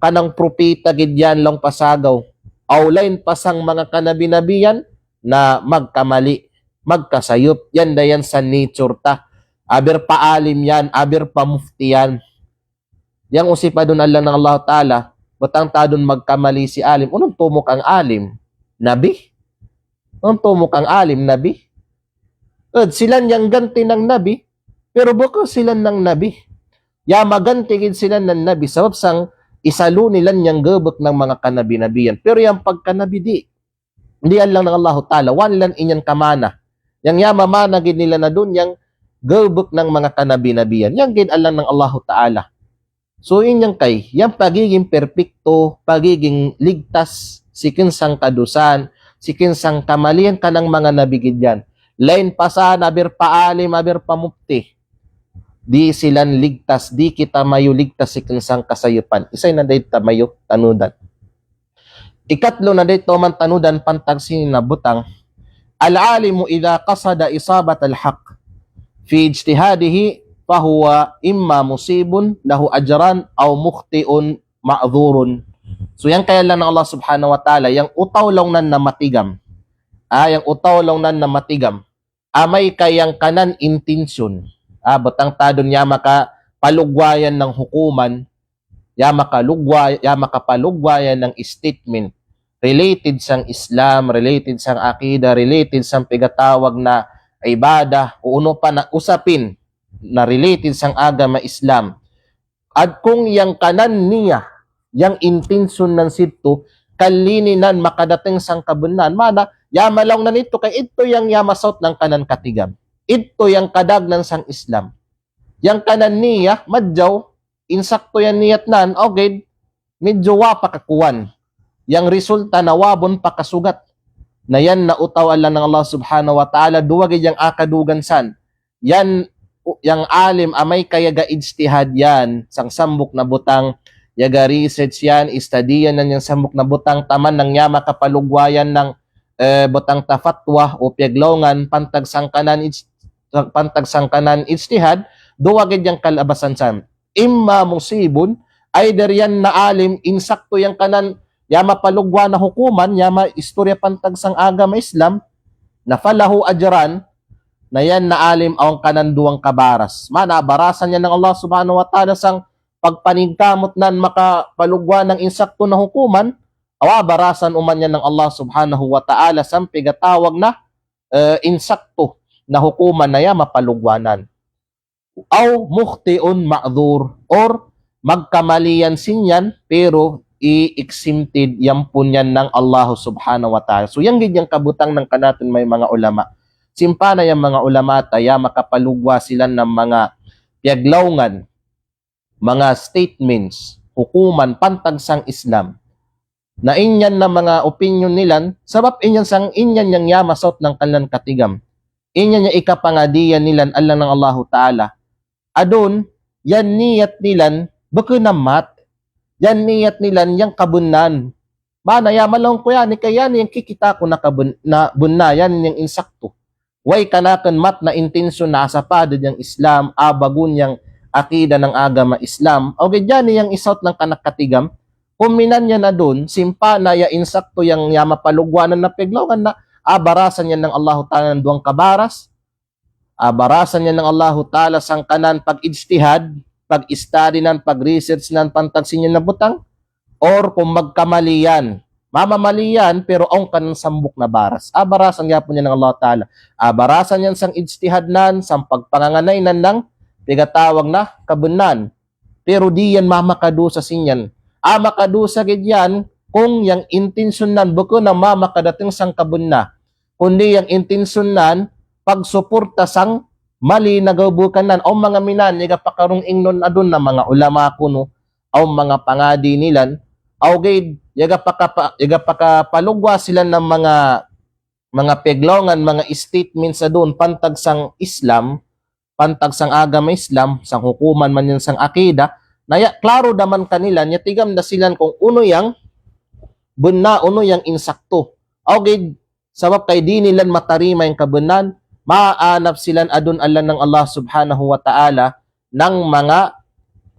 kanang propeta gid iyan laung pasagaw, aw lain pa sang manga kanabi-nabian na magkamali, magkasayup, iyan da iyan sa nature ta. Aber pa alim iyan, aber pa mufti iyan. Yang usi padun, alang nang Allahu Ta'ala, butang tadun magkamali si alim. Unun tumuk ang alim? Nabi? Unun tumuk ang alim? Nabi? Ed, silan yang ganti nang nabi, pero bukun silan nang nabi. Ya maganti gid silan nang nabi, sabab sang isalu nilan yang gebek nang manga kanabi-nabian. Pero yang pagkanabi di', di' alang nang Allahu Ta'ala, wa' nilan inyan kamana. Yang ya mamana gid nila na dun yang gebek nang manga kanabi-nabian. Yang gid alang nang Allahu Ta'ala. So, inyan kay, yang pagiging perpekto, pagiging ligtas, si kin sang kadusan, si kin sang kamalian kanang manga nabi gid iyan. Lain pa san, aber pa alim, aber pa mufti. Di' silan ligtas, di' kita mayu ligtas si kin sang kasayupan. Isay na dayta mayu tanudan. Ikatlo na dayta man tanudan pantag sini na butang, "Al-alimu idha qasada isabatal haqq fi ijtihadihi fahuwa imma musibun lahu ajran aw mukhti'un ma'dhurun." So, yang kay alang nang Allah Subhanahu wa Ta'ala, yang utaw laung nan na matigam. Ah, yang utaw laung nan na matigam. Amay ka yang kanan intensyon. Ah, butang tadun ya makapalugwayan nang hukuman, ya makalugwa-, ya makapalugwayan nang statement related sang Islam, related sang akida, related sang pigatawag na ibadah, o unu pa na usapin na related sang agama Islam. At kung yang kanan niya, yang intensyon nan situ, kalininan makadating sang kabenaran, mana, ya malaung nan itu kay itu yang ya masaut nang kanan katigam. Itu yang kadagnan sang Islam. Yang kanan niya, madjaw, insakto yang niyat nan, okay, medyo wa' pakakuan. Yang resulta na wa' bun pakasugat. Na yan na utaw alang nang Allah Subhanahu wa Ta'ala, duwa gid yang akadugan san. Yan, u-, yang alim amay ka yaga ijtihad yan, sang sambuk na butang, yaga research yan, istadiyan nan yang sambuk na butang, taman nang ya makapalugwayan nang, eh, butang ta fatwa, o piyaglaungan, pantag sang kanan ij-, pantag sangkanan ijtihad, duwa gid yang kalabasan san. Imma musibun, either yan na alim, insakto yang kanan, ya mapalugwa na hukuman, ya maistorya pantag sang agama Islam, na falahu ajran, na yan na alim awn kanan duwang kabaras. Mana barasan yan nang Allah Subhanahu wa Ta'ala sang pagpaningkamot nan makapalugwa nang insakto na hukuman, awa barasan uman yan nang Allah Subhanahu wa Ta'ala sang pigatawag na, eh, insakto na hukuman na ya mapalugwa nan. Aw mukhti'un ma'dhur, or magkamali yan sin yan, pero i-exempted yan pun yan nang Allah Subhanahu wa Ta'ala. So, yan gid yang kabutang nang kanatun may manga ulama. Simpan na yang manga ulama ta ya makapalugwa sila nang manga piyaglawngan, manga statements, hukuman, pantag sang Islam. Na inyan na manga opinion nilan, sabab inyan sang inyan yang ya masaut nang kanilan katigam. Inyan yang ikapangadian nilan allan nang Allahu Ta'ala. Adun, yan niyat nilan, bukun na mat. Yan niyat nilan yang kabunnan. Mana ya malaung ku yan, ni kaya yan yang kikita ku na kabun-, na bunna, yan yang insakto. Way kanakun mat na intensyon na asapadud yang Islam, abagun yang akida nang agama Islam. Aw gid yan yang isaut nang kanak katigam. Kuminan yan adun, simpan na ya insakto yang ya mapalugwa nan na piyaglawngan na, abarasan yan nang Allahu Ta'ala nang duwang kabaras. Abarasan yan nang Allahu Ta'ala sangkanan pag-ijtihad, pag-study nan, pag-research nan, pantag sin yan na butang. Or kung magkamali yan, mamamali yan, pero awn kanan sambuk na baras. Abarasan yapun yan nang Allah Ta'ala. Abarasan yan sang ijtihad nan, sang pagpanganganay nan nang pigatawag na kabunnan. Pero di yan mamakadusa sin yan. Ah, makadusa gid yan, kung yang intensyon nan bukun na mamakadating sang kabunna. Kundi yang intensyon nan, pagsuporta sang mali na gabukan nan. Awn manga minan, iga pakarung ingnon adun na manga ulama kunu, awn manga pangadi nilan, aw gid, yaga pakapa-, yaga pakapalugwa sila nang manga, manga piyaglawngan, manga statements adun, pantag sang Islam, pantag sang agama Islam, sang hukuman man yan sang akida, na ya, klaro da man kanilan, ya tigam da silan kung unu yang bunna, unu yang insakto. Aw gid, sabab kay di nilan matarima yang kabunnan, maanap silan adun allan nang Allah Subhanahu wa Ta'ala, nang manga,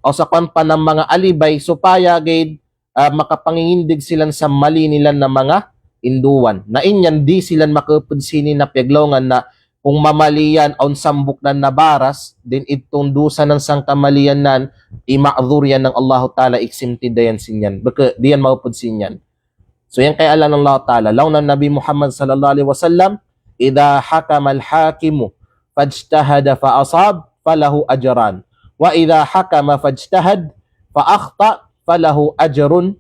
aw sa kuwan pa nang manga alibay, supaya gid, ah, makapangingindig silan sa mali nilan na manga induwan. Na inyan di silan makapud sini na piyaglawngan na kung mamali yan, awn sambuk nan na baras, din itong dusa nan sang kamali yan nan, i-ma'dhur yan nang Allahu Ta'ala, exempted da yan sin yan. Bukun, di yan makapud sin yan. So, yan kay allan nang Allah Ta'ala. Laung nang Nabi Muhammad sallallahu alaihi wasallam, "Idha hakamal hakimu fajtahada fa asab, falahu ajran. Wa idha hakama fajtahad, fa akhta, falahu ajrun."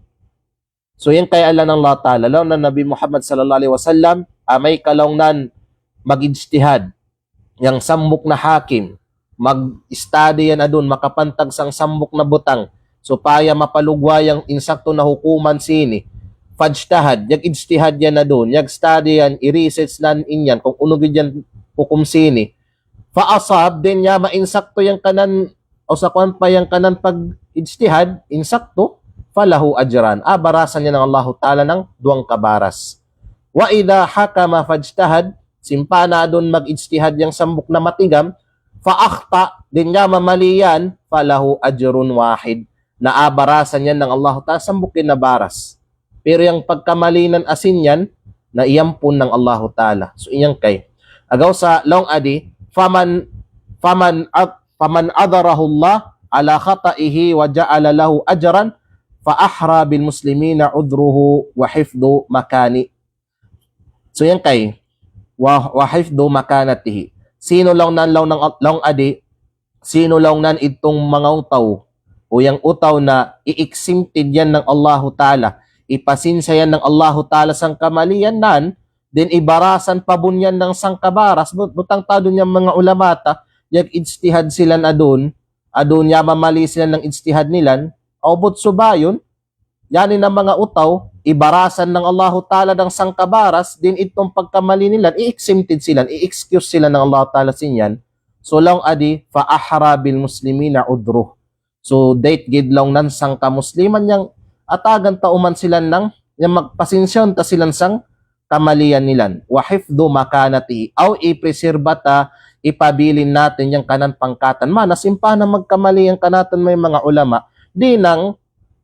So, yan kay allan nang Allah Ta'ala. Laung nang Nabi Muhammad sallallahu alaihi wasallam, amay kalaung nan mag-ijtihad yang sambuk na hakim, mag-study yan adun, makapantag sang sambuk na butang, supaya mapalugwa yang insakto na hukuman sini. Fajtahad, yag-ijtihad yan adun, yag-study yan, i-research nan inyan, kung unu gid yan hukum sini. Fa asab, din ya mainsakto yang kanan, aw sa kuwan pa yang kanan pag-ijtihad, insakto, falahu ajran. Ah, barasan yan nang Allahu Ta'ala nang duwang kabaras. Wa idha hakama fajtahad, simpan na adun mag-ijtihad yang sambuk na matigam, fa akhta, din ya mamali yan, falahu ajrun wahid. Na abarasan yan nang Allahu Ta'ala sambuk na baras. Pero yang pagkamali nan asin yan, na iyampun nang Allahu Ta'ala. So, iyan kay. Agaw sa laung adi, faman, faman ad-, faman adharahu Allah ala khata'ihi wa ja'ala lahu ajran, fa ahra bil muslimina udhruhu wa hifdhu makani. So, iyan kay, wa, wa hifdhu makanatihi. Sino laung nan, laung nang, laung adi, sino laung nan itong manga utaw, o yang utaw na i-exempted yan nang Allahu Ta'ala, ipasinsya yan nang Allahu Ta'ala sang kamali yan nan, din ibarasan pa bun yan nang sang kabaras, but-, butang tadu niyang manga ulama ta, yag-ijtihad silan adun, adun ya mamali silan nang ijtihad nilan, aw but subayun, yani na manga utaw, ibarasan nang Allahu Ta'ala dang sang kabaras, din itong pagkamali nilan, i-exempted silan, i-excuse silan nang Allahu Ta'ala sin yan. So, laung adi, fa ahra bil muslimina udhruh. So, dait gid laung nan sang kamusliman yang atagan ta uman silan nang, yang magpasinsya ta silan sang kamalian nilan. Wa hifdhu makanatihi. Aw ipreserba ta, ipabilin natin yang kanan pangkatan. Mana simpana magkamali yang kanatun may mga ulama. Dinang,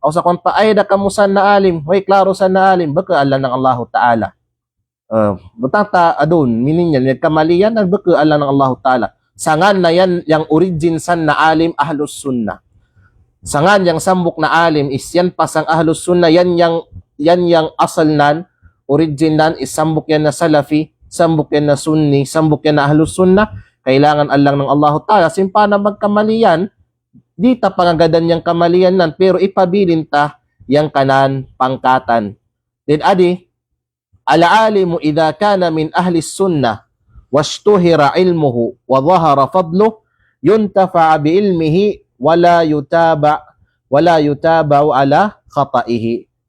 aw sa kuwan pa, ay da kamu san na alim, way klaro san na alim, baka allan nang Allahu Ta'ala. Eh, butang ta adun, meaning niyan, magkamali yan, baka allan nang Allahu Ta'ala. Sangkan na yan, yang origin san na alim, Ahlus Sunnah. Sangkan yang sambuk na alim, is yan pa sang Ahlus Sunnah, yan yang, yan yang asal nan, origin nan, is sambuk yan na Salafi, sambuk yan na Sunni, sambuk yan na Ahlus Sunnah, kailangan allan nang Allahu Ta'ala, simpana magkamali yan, di ta pangagadan yang kamali yan nan, pero ipabilin ta yang kanan pangkatan. Then adi, العالم إذا كان من أهل السنة واشتهر علمه وظهر فضله ينتفع بعلمه ولا يتابع، ولا يتابع على خطئه.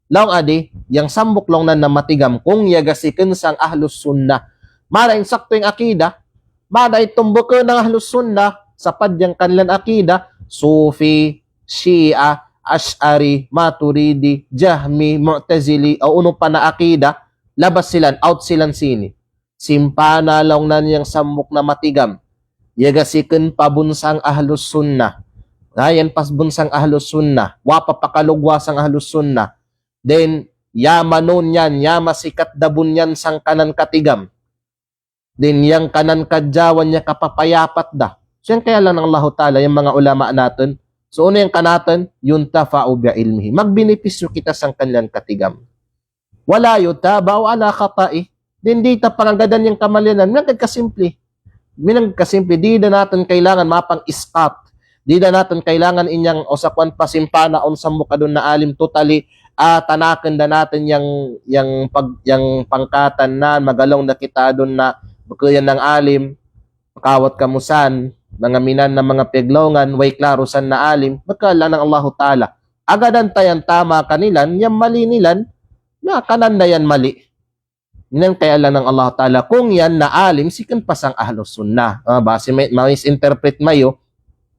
Laung adi, yang sambuk laung nan na matigam, kung iyaga si ken sang Ahlus Sunnah. Mana insakto yang akida, mana itum baka nang Ahlus Sunnah, sapad yang kanilan akida, Sufi, Shia, Ash'ari, Maturidi, Jahmi, Mu'tazili, aw unu pa na akida, labas silan, out silan sini. Simpana laung nan yang sambuk na matigam. Iyaga si ken pa bun sang Ahlus Sunnah. Na yan pa bun sang Ahlus Sunnah. Wa pa pakalugwa sang Ahlus Sunnah. Then, ya manun yan, ya masikat da bun yan sang kanan katigam. Then, yang kanan kadjawan niya kapapayapat da. So, yang kay allan nang Allahu Ta'ala, yang mga ulama natun. So, unu yang kanatun, ينتفع بعلمه. Magbenepisyo kita sang kanilan katigam. ولا يتابع على خطئه. Then, di ta pangagadan yang kamalian nan. Minangkasimple. Minangkasimple. Di da natun kailangan mapang-isqat. Di da natun kailangan inyang aw sa kuwan pa simpana awn sambuk adun na alim totally, ah, tanaken da natun yang, yang pag-, yang pangkatan na, magalaung da kita adun na, baka yan nang alim, pakawat kamu san, mga minan na mga piyaglaungan, way klaro san na alim, baka allan nang Allahu Ta'ala. Agadan ta yang tama kanilan, yang mali nilan, na kanan da yan mali. Inan kay allan nang Allahu Ta'ala, kung yan na alim, si ken pa sang Ahlus Sunnah. Ah, basi ma-, ma-misinterpret mayo,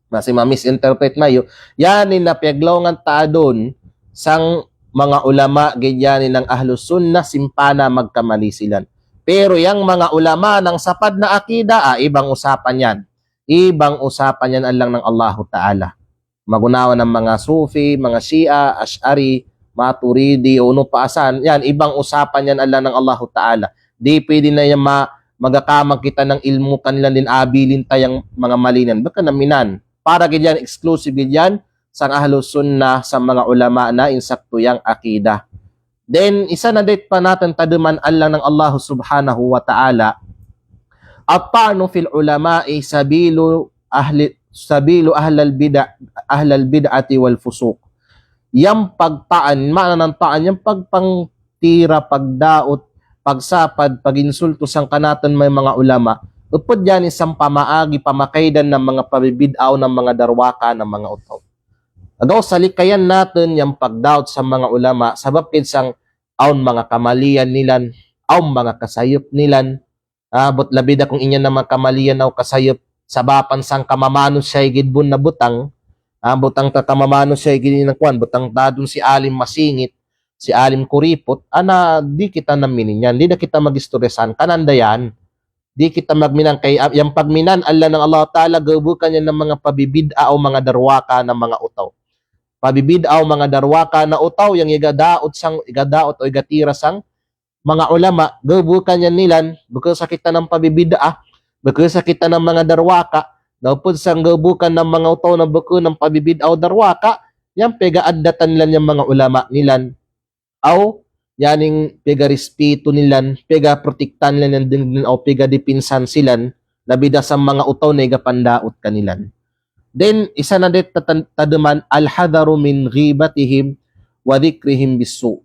basi ma-misinterpret mayo, yan in na piyaglaungan ta adun, sang mga ulama, gid yan in nang Ahlus Sunnah, simpana magkamali silan. Pero yang mga ulama nang sapad na akida, ah, ibang usapan yan. Ibang usapan yan allan nang Allahu Ta'ala. Magunawan ang mga Sufi, mga Shia, Ash'ari, Maturidi, o unu pa asan. Yan, ibang usapan yan allan nang Allahu Ta'ala. Di pwede na yan ma-, magkamag kita nang ilmu kanilan din abilin ta yang mga mali nan. Baka na minan. Para gid yan, exclusive gid yan, sang Ahlus Sunnah, sa mga ulama na insakto yang akida. Then, isa na dit pa natun tademan allan nang Allahu Subhanahu wa Ta'ala, الطعن في العلماء سبيل أهل، سبيل أهل البدع، أهل البدعة والفسوق. Yang pagtaan, maana nang taan, yang pagpangtira, pagdaot, pagsapad, paginsulto sang kanatun may mga ulama. Upod yan isang pamaagi, pamakaidan ng mga pabibid'ah, ng mga darwaka, ng mga utaw. Agaw salikayan natun yang pagdaot sa mga ulama, sabab kin sang awn mga kamalian nilan, awn mga kasayup nilan, ah, but labi da kung inyan na mga kamalian aw kasayup, sabapan sang kamamanusiya gid bun na butang, ah, butang ta kamamanusiya gid na kuwan, butang ta dun si alim masingit, si alim kuriput, ana, di kita na mininyan, di da kita magistorya san, kanan da yan, di kita magminan kay, ah, yang pagminan allan nang Allahu Ta'ala, gaw bukan yan ng mga pabibid'ah o mga darwaka na mga utaw. Pabibid'ah o mga darwaka na utaw, yang igadaot sang, igadaot o igatira sang mga ulama, gaw bukan yan nilan, bukun sa kita ng pabibid'ah, bukun sa kita ng mga darwaka, na upod sang gaw bukan ng mga utaw na bukun ng pabibid'ah o darwaka, yang pegaaddatan nilan yang mga ulama nilan. Aw, yaning pegarespetu nilan, pegaprotektan nilan yang dingding aw pegadipinsan silan, labi da sa mga utaw na igapandaot kanilan. Then, isa na dit tatan-, tademan, الحذر من غيبتهم وذكرهم بالسوء.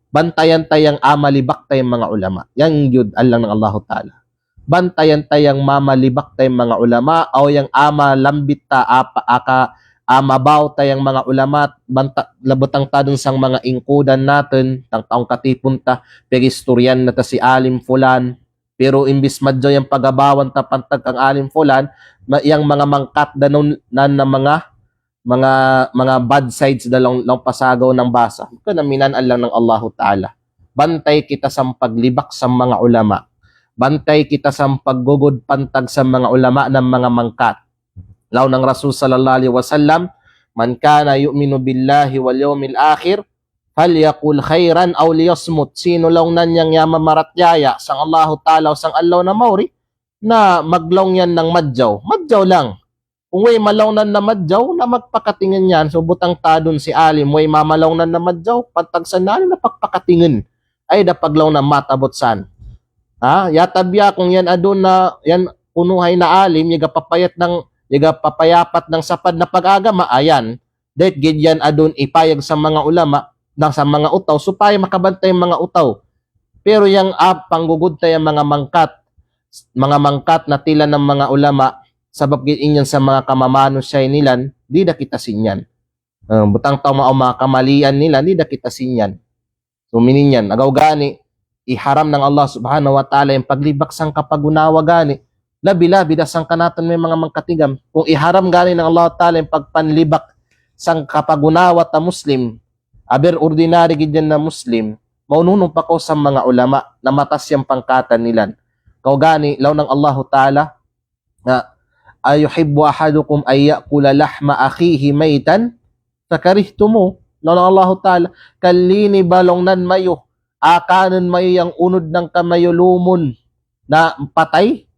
Bantayan ta yang a'a malibak ta yang mga ulama. Yang yud allan nang Allahu Ta'ala. Bantayan ta yang mamalibak ta yang mga ulama, aw yang a'a malambit ta, apa, aka, a'a mabaw ta yang mga ulama, banta-, labutang ta dun sang mga ingkudan natun, tang taong katipun ta, pegistoryahan na ta si alim fulan, pero imbis madyaw yang pagabawan ta pantag kang alim fulan, ma-, yang mga mangkat da nun, nan na mga, mga, mga bad sides da laung, laung pasagaw nang basa. Kena minan allan nang Allahu Ta'ala. Bantay kita sampaglibak sa manga ulama. Bantay kita sampaggugud pantag sa manga ulama na manga mangkat. Laung nang Rasul sallallahu alaihi wasallam, "Man kana yu'minu billahi wal yawmil akhir, falyaqul khairan aw liyasmut." Sino laung nan yang ya mamaratiyaya sang Allahu Ta'ala o sang adlaw na maori, na maglaung yan nang madjaw. Madjaw lang. Kung way malaung nan na madjaw, na magpakatingin yan. So, butang tadun si alim, way mamalaung nan na madjaw, pantag sa nani na pagpakatingin. Ay, da paglaung na matabot san. Ha? Yata biya' kung yan adun na, yan kunuhay na alim, yaga papayat nang, yaga papayapat nang sapad na pag-agama, ayan. Dait gid yan adun ipayag sa manga ulama, nang sa manga utaw, supaya makabantay manga utaw. Pero yang, ah, panggugud ta yang manga mangkat, manga mangkat na tila nang manga ulama, sabab gid inyan sa manga kamamanusiya' nilan, di' da kita sinyan. Eh, butang tau ma-, manga kamalian nilan, di' da kita sinyan. So, mininyan, agaw gani, iharam nang Allah Subhanahu wa Ta'ala yang paglibak sangka pagunawa gani. Labi-labi da sangkanatun me' manga mangkatigam. Kung iharam gani nang Allah Ta'ala yang pagpanlibak sangka pagunawa ta Muslim, aber ordinary gid yan na Muslim, maununu pa kaw sa manga ulama na matas yang pangkatan nilan. Kaw gani, laung nang Allahu Ta'ala, na, "Ayuhibbu ahadukum an ya'kula lahma akhihi maytan fakarihtumuh." Laung nang Allahu Ta'ala, "Kallini ba laung nan mayu akanun mayu yang unud nang kamayu lumun na patay?"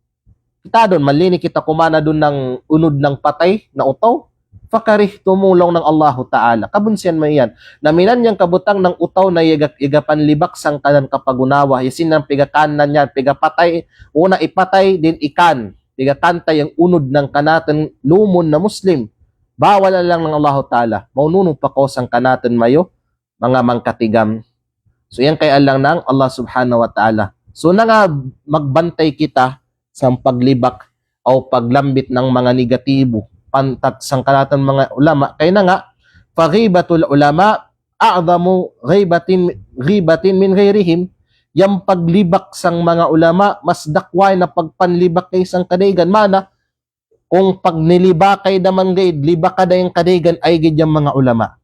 Kita dun, mallini kita kuman adun nang unud nang patay na utaw. "Fakarihtumuh," laung nang Allahu Ta'ala. Kabunsihan mayan. Na minan yang kabutang nang utaw na yaga, yaga panlibak sangkanan kapagunawa. Isin nang piga kanan yan, piga patay, una ipatay, din ikan. Piga kanta yang unud nang kanatun lumun na Muslim. Bawal alang nang Allahu Ta'ala. Maununu pa kaw sangkanatun mayu, manga mangkatigam. So, yan kay alang nang Allah Subhanahu wa Ta'ala. So, nanga magbantay kita sampaglibak aw paglambit nang manga negatibo pantag sangkanatun manga ulama. Kay nanga, "Faghibatul ulama a'zamu ghibatin, ghibatin min ghairihim." Yang paglibak sang manga ulama, mas dakwa' na pagpanlibak kay sangkadaygan. Mana, kung pagnilibakay da man gaid, libaka da yang kadaygan, ay gid yang manga ulama.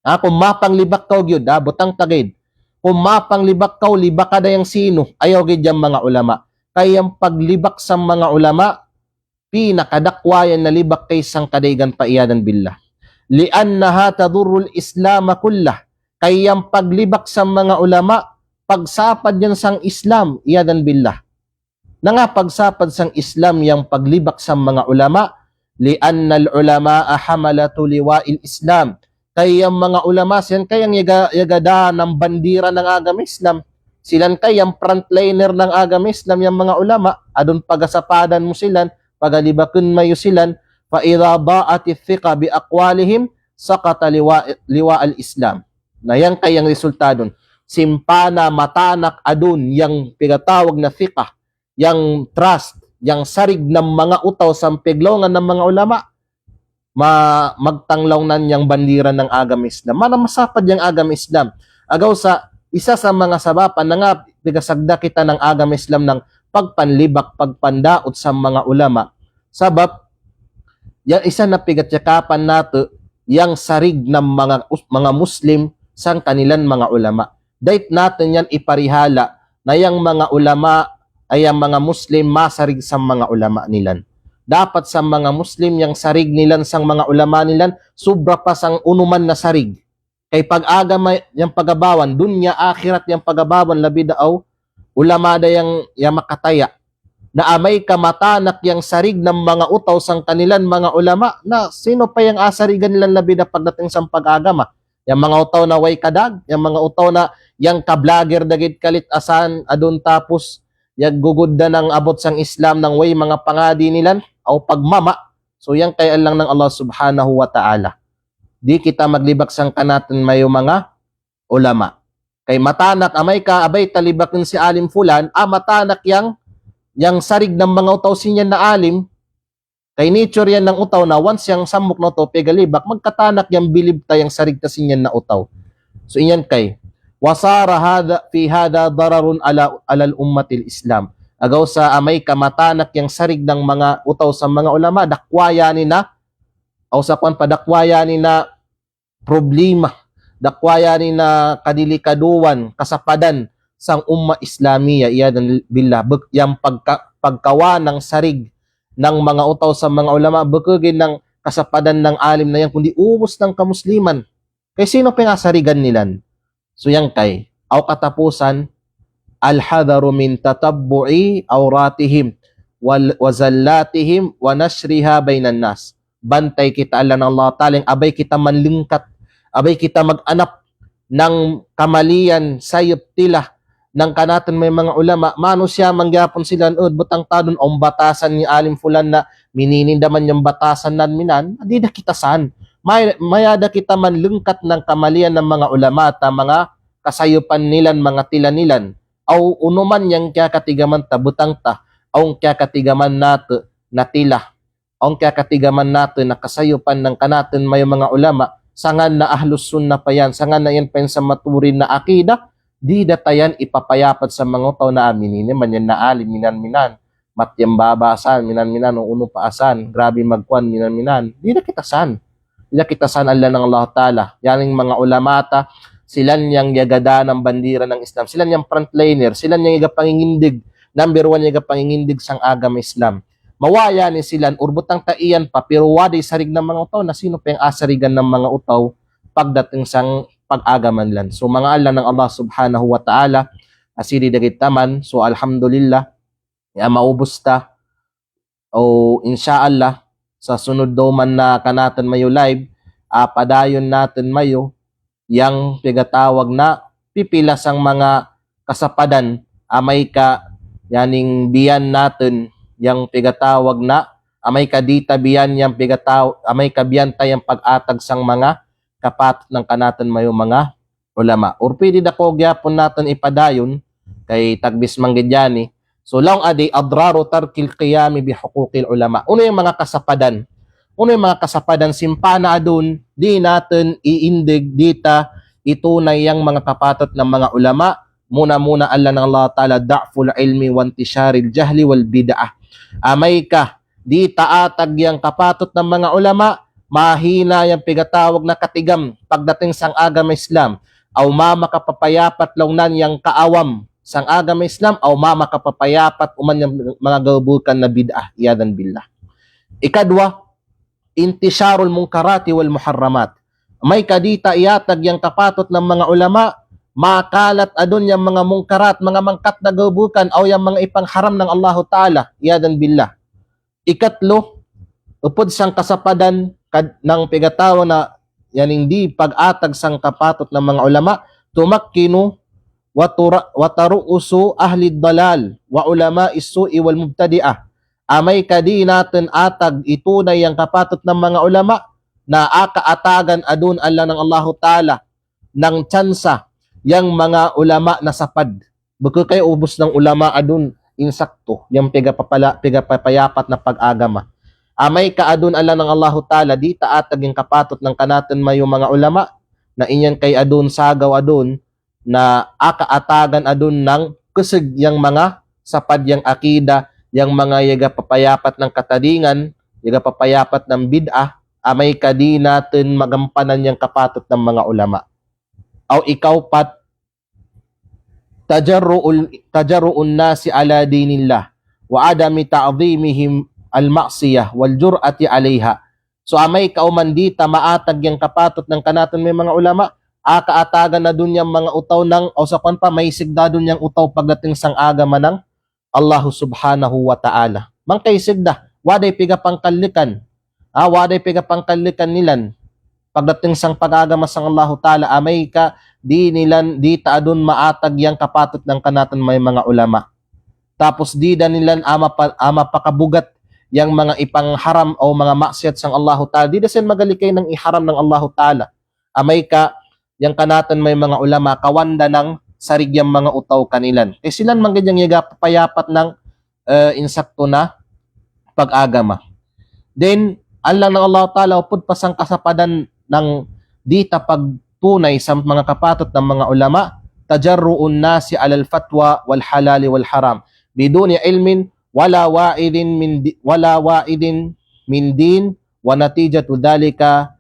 Ha, kung mapanglibak kaw giyud, ha, butang ta gaid. Kung mapanglibak kaw, libaka da yang sino, ayaw gid yang manga ulama. Kay yang paglibak sang manga ulama, pinakadakwa' yan na libak kay sangkadaygan pa, iyadan billah. "Li'annaha tadurrul Islama kullah." Kay yang paglibak sang manga ulama, pagsapad yan sang Islam, iyadan billah. Nanga pagsapad sang Islam yang paglibak sang manga ulama, "Li'annal ulama'a hamalatu liwa'il Islam." Kay yang manga ulama, siyan kay yang yaga, yaga da nang bandira nang agama Islam. Silan kay yang frontliner nang agama Islam, yang manga ulama, adun pagasapadan mu silan, pagalibakun mayu silan, "Fa idza da'atit thiqa bi aqwalihim, saqata liwa-, liwa'al Islam." Na, yang kay yang resulta dun. Simpana matanak adun yang pigatawag na thiqa, yang trust, yang sarig nang manga utaw sampay paglaungan nang manga ulama, ma-, magtanglaw nan yang bandira nang agama Islam. Mana masapad yang agama Islam. Agaw sa, isa sa manga sabapan nanga pigasagda kita nang agama Islam nang pagpanlibak, pagpandaot sa manga ulama. Sabab, yang isa na pigatiyakapan natu', yang sarig nang manga us-, manga Muslim, sangkanilan manga ulama. Dait natu' yan iparihala, na yang manga ulama, ay yang manga Muslim, masarig sang manga ulama nilan. Dapat sang manga Muslim yang sarig nilan sang manga ulama nilan, subra pa sang unu man na sarig. Kay pag-agama yang pagabawan, dunya akhirat yang pagabawan, labi da aw ulama da yang, yang makataya. Na amay ka matanak yang sarig nang manga utaw sangkanilan manga ulama, na sino pa yang asarigan nilan labi da pagdating sang pag-agama? Yang manga utaw na way kadag, yang manga utaw na yang ka-vlogger da gid kalit asan adun tapus, yaggugud da nang abut sang Islam nang way manga pangadi nilan, aw pagmama. So, yang kay alang nang Allah Subhanahu wa Ta'ala. Di' kita maglibak sangkanatun mayu manga ulama. Kay matanak, amay ka abay talibakun si alim fulan, ah, matanak yang, yang sarig nang manga utaw sin yan na alim, kay nature yan nang utaw na once yang sammuk na utaw piyagalibak, magkatanak yang bilib ta yang sarig ta sin yan na utaw. So, iyan kay, wa sara hadha, fi hadha dararun ala, alal ummatil Islam. Agaw sa amay ka matanak yang sarig nang manga utaw sa manga ulama, dakwa yan ina, aw sa kuwan pa dakwa yan ina problema Dakwa yan ina kadelikaduhan, kasapadan sang umma Islamiyah, iyadhan billah, bek-, yang pagka-, pagkawa nang sarig nang manga utaw sang manga ulama, bukun ga'i nang kasapadan nang alim na yan kundi ubus nang kamusliman. Kay sino pe nga sarigan nilan? So yang kay, aw katapusan, al-hadharu min tatabbu'i awratihim wal-, wa zallatihim wa nashriha bainan nas. Bantay kita, Allah, nang Allah Ta'ala, yang abay kita manlengkat, abay kita mag-anap nang kamalian, sayup, tila nang kanatun may manga ulama. Manusiya' manggihapon sila, ud, butang tadun, awn batasan ni alim fulan na, mininin daman yang batasan nan minan, di da kita san. May-, maya da kita manlengkat nang kamalian nang manga ulama ta, manga kasayupan nilan, manga tila nilan. Aw unu man yang kiyakatigaman ta, butang ta, awn kiyakatigaman natu' na tila, awn kiyakatigaman natu' na kasayupan nang kanatun mayu manga ulama, sangkan na ahlus sunnah pa yan, sangkan na yan pa yan sa maturin na akida, di da ta yan ipapayapat sa manga utaw na, ah, mininin man yan na alim minan-minan, mat yang babasan minan-minan, o unu pa asan, grabe magkuwan minan-minan. Di da kita san. Di da kita san, Allah nang Allah Ta'ala. Yan ing manga ulama ta, silan yang iyaga dān nang bandira nang Islam, silan yang frontliner, silan yang iyaga pangingindig, number one iyaga pangingindig sang agama Islam. Mawaya ni silan, urbutang ta iyan pa, pero wadi sarig nang manga utaw, na sino pe nga sarigan nang manga utaw pagdating sang pag-agama nilan. So, manga Allah nang Allah Subhanahu wa Ta'ala, asidi dagit taman. So, alhamdulillah, ya, maubus ta. O, insha Allah, sa sunud do man na kanatun mayu live, ah, padayun natun mayu, yang piyagatawag na pipila sang manga kasapadan, amay ka yan ing biyan natun, yang piyagatawag na, amay ka dita biyan yang piyagataw-, amay ka biyan ta yang pag-atag sang manga kapatut nang kanatun mayu manga ulama. Or pwede da ko gihapon natun ipadayun, kay tagbis manggid yan eh. So, laung adi, adraru tarkil qiyami bihuquqil ulama. Unu yang manga kasapadan? Unu yang manga kasapadan sin pana adun di natun iindig, dita itunay yang manga kapatut nang manga ulama? Muna-muna, Allah nang Allah Ta'ala, da'ful ilmi wa intisharil jahli wal bid'ah. Amay ka dita atag yang kapatut nang manga ulama, mahina yang piyagatawag na katigam pagdating sang agama Islam. Aw mamakapapayapat laung nan yang kaawam sang agama Islam, aw mamakapapayapat uman yang manga gabukan na bid'ah, iyadhan billah. Ikadwa, intisharul munkarati wal muharramat. Amay ka dita iatag yang kapatut nang manga ulama, makalat adun yang manga munkarat, manga mangkat na gabukan, aw yang manga ipangharam nang Allahu Ta'ala, iyadhan billah. Ikatlu, upud sang kasapadan kad-, nang piyagatawag na yan ing di pag-atag sang kapatut nang manga ulama, tumakkinu wa tura-, wa taru'usu ahlid dalal wa ulama'is su'i wal mubtadi'ah. Amay ka di natun atag itunay yang kapatut nang manga ulama, na akaatagan adun, Allah nang Allahu Ta'ala, nang tsansa yang manga ulama na sapad. Bukun kay ubus nang ulama adun insakto yang pigapapala-, pigapapayapat na pag-agama. Amay ka adun, Allah nang Allahu Ta'ala, dita atag yang kapatut nang kanatun mayu manga ulama, na inyan kay adun sagaw adun na akaatagan adun nang kusug yang manga sapad yang akida, yang manga iyaga papayapat nang katadingan, iyaga papayapat nang bid'ah, amay ka di natun magampanan yang kapatut nang manga ulama. Aw ikaupat, tajarru'ul, tajarru'un nasi ala dinillah wa adami ta'zimihim al-ma'siyah wal jur'ati alaiha. So amay ka uman dita maatag yang kapatut nang kanatun may manga ulama, akaatagan adun yang manga utaw nang, aw sa kuwan pa, maisig da adun yang utaw pagdating sang agama nang Allahu Subhanahu wa Ta'ala. Mangkaisig da, wada i pigapangkallikan. Ah, wada i pigapangkallikan nilan pagdating sang pag-agama sang Allahu Ta'ala, amay ka di nilan, dita adun maatag yang kapatut nang kanatun may manga ulama. Tapus di da nilan ama pa-, ama pakabugat yang manga ipangharam aw manga maksiyat sang Allahu Ta'ala. Di da sin magalikay nang iharam nang Allahu Ta'ala. Amay ka yang kanatun may manga ulama, kawan da nang sarig yang manga utaw kanilan. Kay silan manggid yang iyaga papayapat nang, eh, insakto na pag-agama. Then, Allah nang Allah Ta'ala, upud pa sang kasapadan nang dita pagtunay sa manga kapatut nang manga ulama, tajarru'un nasi alal fatwa wal halali wal haram biduni ilmin wala wa'idin min di-, wala wa'idin min din, wa natijatu dhalika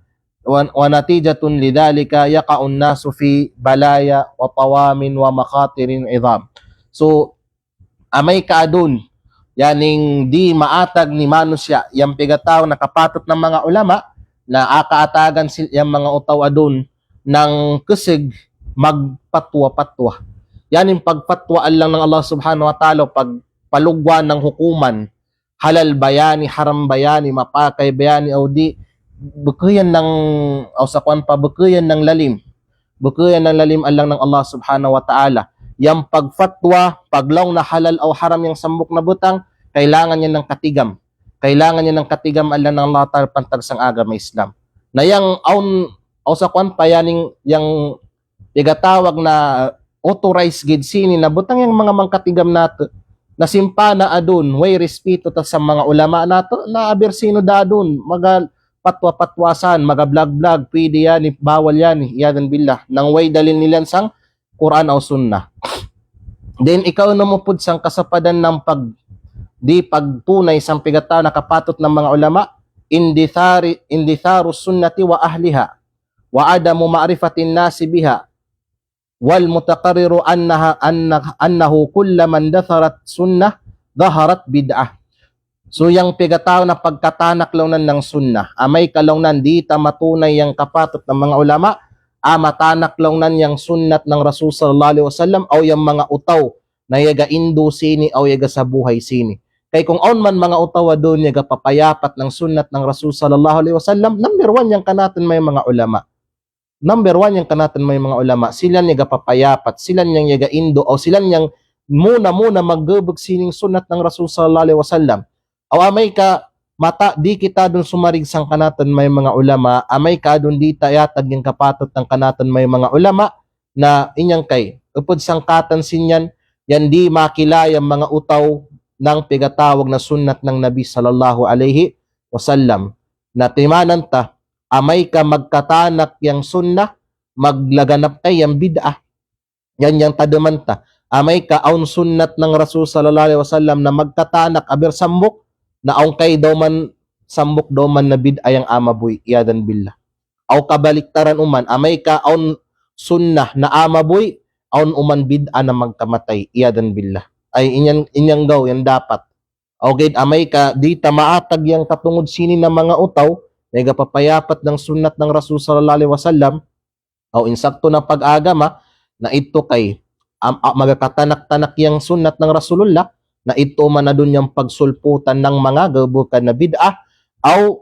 wa, wa natijatun lidhalika yaqa'un nasu fi balaya wa tawamin wa makatirin idham. So, amay ka adun, yaning di maatag ni manusiya', yang pigatawag na kapatut na manga ulama, na aka atagan sil-, yang manga utaw adun, nang keseg magpatwa-patwa. Yaning pagpatwa alang nang Allah Subhanahu wa Ta'ala, pagpalugwa nang hukuman, halal ba yani, haram ba yani, mapakay ba yani, aw di, bekeyan nang, aw sakuan pa bekeyan nang lalim. Bekeyan nang lalim alang nang Allah Subhanahu wa Ta'ala. Yang pagfatwa, paglaung na halal aw haram yang sambuk na butang, kailangan niya nang katigam. Kailangan niya nang katigam alang nang Allah Ta'ala pantag sang agama Islam. Na yang awn, aw sakuan pa yaning, yang pigatawag na authorized gid sini na butang yang manga mangkatigam natu'. Na simpana adun, way respeto ta sa manga ulama natu', na aber sino da adun, magapatwa-patwa san, magablog-blog, pwede yani, bawal yani, iyadhan billah. Nang way dalil nilan sang Qur'an aw Sunnah. Then, ikaw na mupud sang kasapadan nang pag-, di pagtunay sang pigatawag na kapatut na manga ulama, indithari-, inditharu sunnati wa ahliha, wa adamu ma'rifatin nasi biha, wal mutaqarriru annaha, anna-, annahu kullama indatharat sunnah, dhaharat bid'ah. So, yang pigatawag na pagkatanak laung nan nang sunnah. Amay ka laung nan di ta matunay yang kapatut na manga ulama, a matanak laung nan yang sunnat nang Rasul sallallahu alaihi wasallam, aw yang manga utaw, na iyaga indu sini, aw iyaga sabuhay sini. Kay kung awn man manga utaw adun iyaga papayapat nang sunnat nang Rasul sallallahu alaihi wasallam, number one yang kanatun may manga ulama. Number one yang kanatun may manga ulama, sila niya gapapayapat, sila niya gaindu, aw sila niya muna-muna maggebeg sining sunnat nang Rasul sallallahu alaihi wasallam. Aw amay ka mata, di kita dun sumarig sang kanatun may manga ulama, amay ka dun di ta yatag yang kapatut nang kanatun may manga ulama, na inyang kay, upud sangkatan sin yan, yan di makila yang manga utaw nang pigatawag na sunnat nang Nabi sallallahu alaihi wasallam. Na timanan ta, amay ka magkatanak yang sunnah, maglaganap kay yang bid'ah. Yan yang tademan ta. Amay ka awn sunnat nang Rasul sallallahu alaihi wasallam na magkatanak aber sambuk, na awn kay dauman sambuk dauman na bid'ah yang a mabuy', iyadhan billah. Aw kabaliktaran uman, amay ka awn sunnah na a mabuy', awn uman bid'ah na magkamatay, iyadhan billah. Ay, inyan, inyan gaw, yan dapat. Aw gid amay ka di ta maatag yang katungud sini na manga utaw, na gapapayapat nang sunnat nang Rasul sallallahu alaihi wasallam, aw insakto na pag-agama, na itu kay, am-, a-, magakatanak-tanak yang sunnat nang Rasulullah, na itu man adun yang pagsulputan nang manga gebukan na bid'ah, aw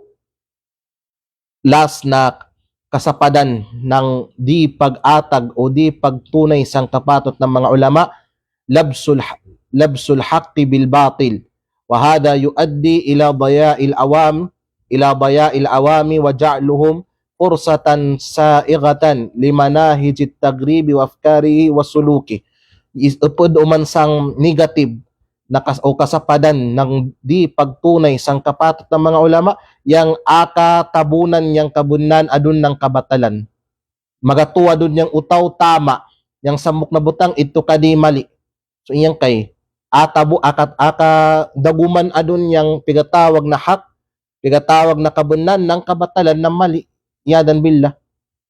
last na kasapadan nang di pag-atag o di pagtunay sang kapatut nang manga ulama, labsul ha-, labsul haqqi bil batil. Wa hadha yuaddi ila daya'il awam, ila daya'il awami wa ja'luhum fursatan sa'ighatan li manahijit taghribi wa afkarihi wa suluki. Is-, upud uman sang negative na kas-, o kasapadan nang di pagtunay sang kapatut nang manga ulama, yang aka tabunan yang kabunnan adun nang kabatalan. Magatu adun yang utaw tama, yang sambuk na butang itu kadi mali. So, inyang kay, a tabu-, aka, aka daguman adun yang pigatawag na hak, pigatawag na kabunnan nang kabatalan na mali. Iyadhan billah.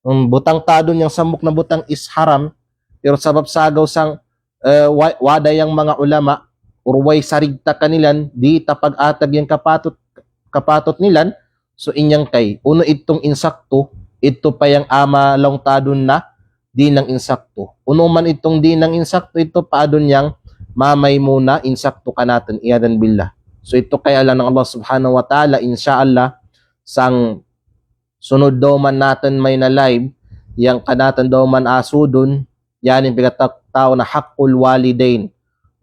Hmm, butang ta adun yang sambuk na butang is haram. Pero sabab sagaw sang, eh, wa-, wada yang manga ulama, or way sarig ta kanilan, di ta pag-atag yang kapatut, kapatut nilan, so inyang kay, unu itung insakto, itu pa yang a malaung ta adun na, di nang insakto. Unu man itung di nang insakto, itu pa adun yang mamay muna insakto kanatun, iyadhan billah. So itu kay alang nang Allah Subhanahu wa Ta'ala, insya Allah, sang sunud dauman natun may na live, yang kanatun dauman asudun, yaning pigatawag na haqqul walidain.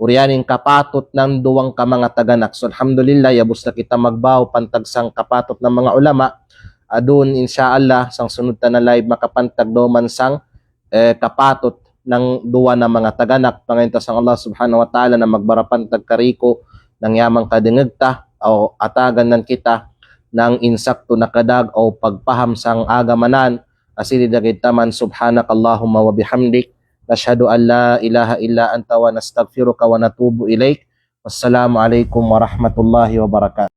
Or yaning kapatut nang duwang ka manga taganak. So, alhamdulillah, yabus na kita magbaw pantag sang kapatut nang manga ulama. Adun, insya Allah, sang sunud ta na live makapantag dauman sang, eh, kapatut nang duwa na manga taganak. Pangain ta sang Allah Subhanahu wa Ta'ala na magbara pantag kariku nang yamang kadengeg ta, aw atagan nan kita nang insakto na kadag aw pagpaham sang agama nan. Asidi dagid taman, subhanakallahumma wa bihamdik, nashhadu an la ilaha illa anta wa nastaghfiruka wa natubu ilaik. Wassalamu alaikum warahmatullahi wabarakatuh.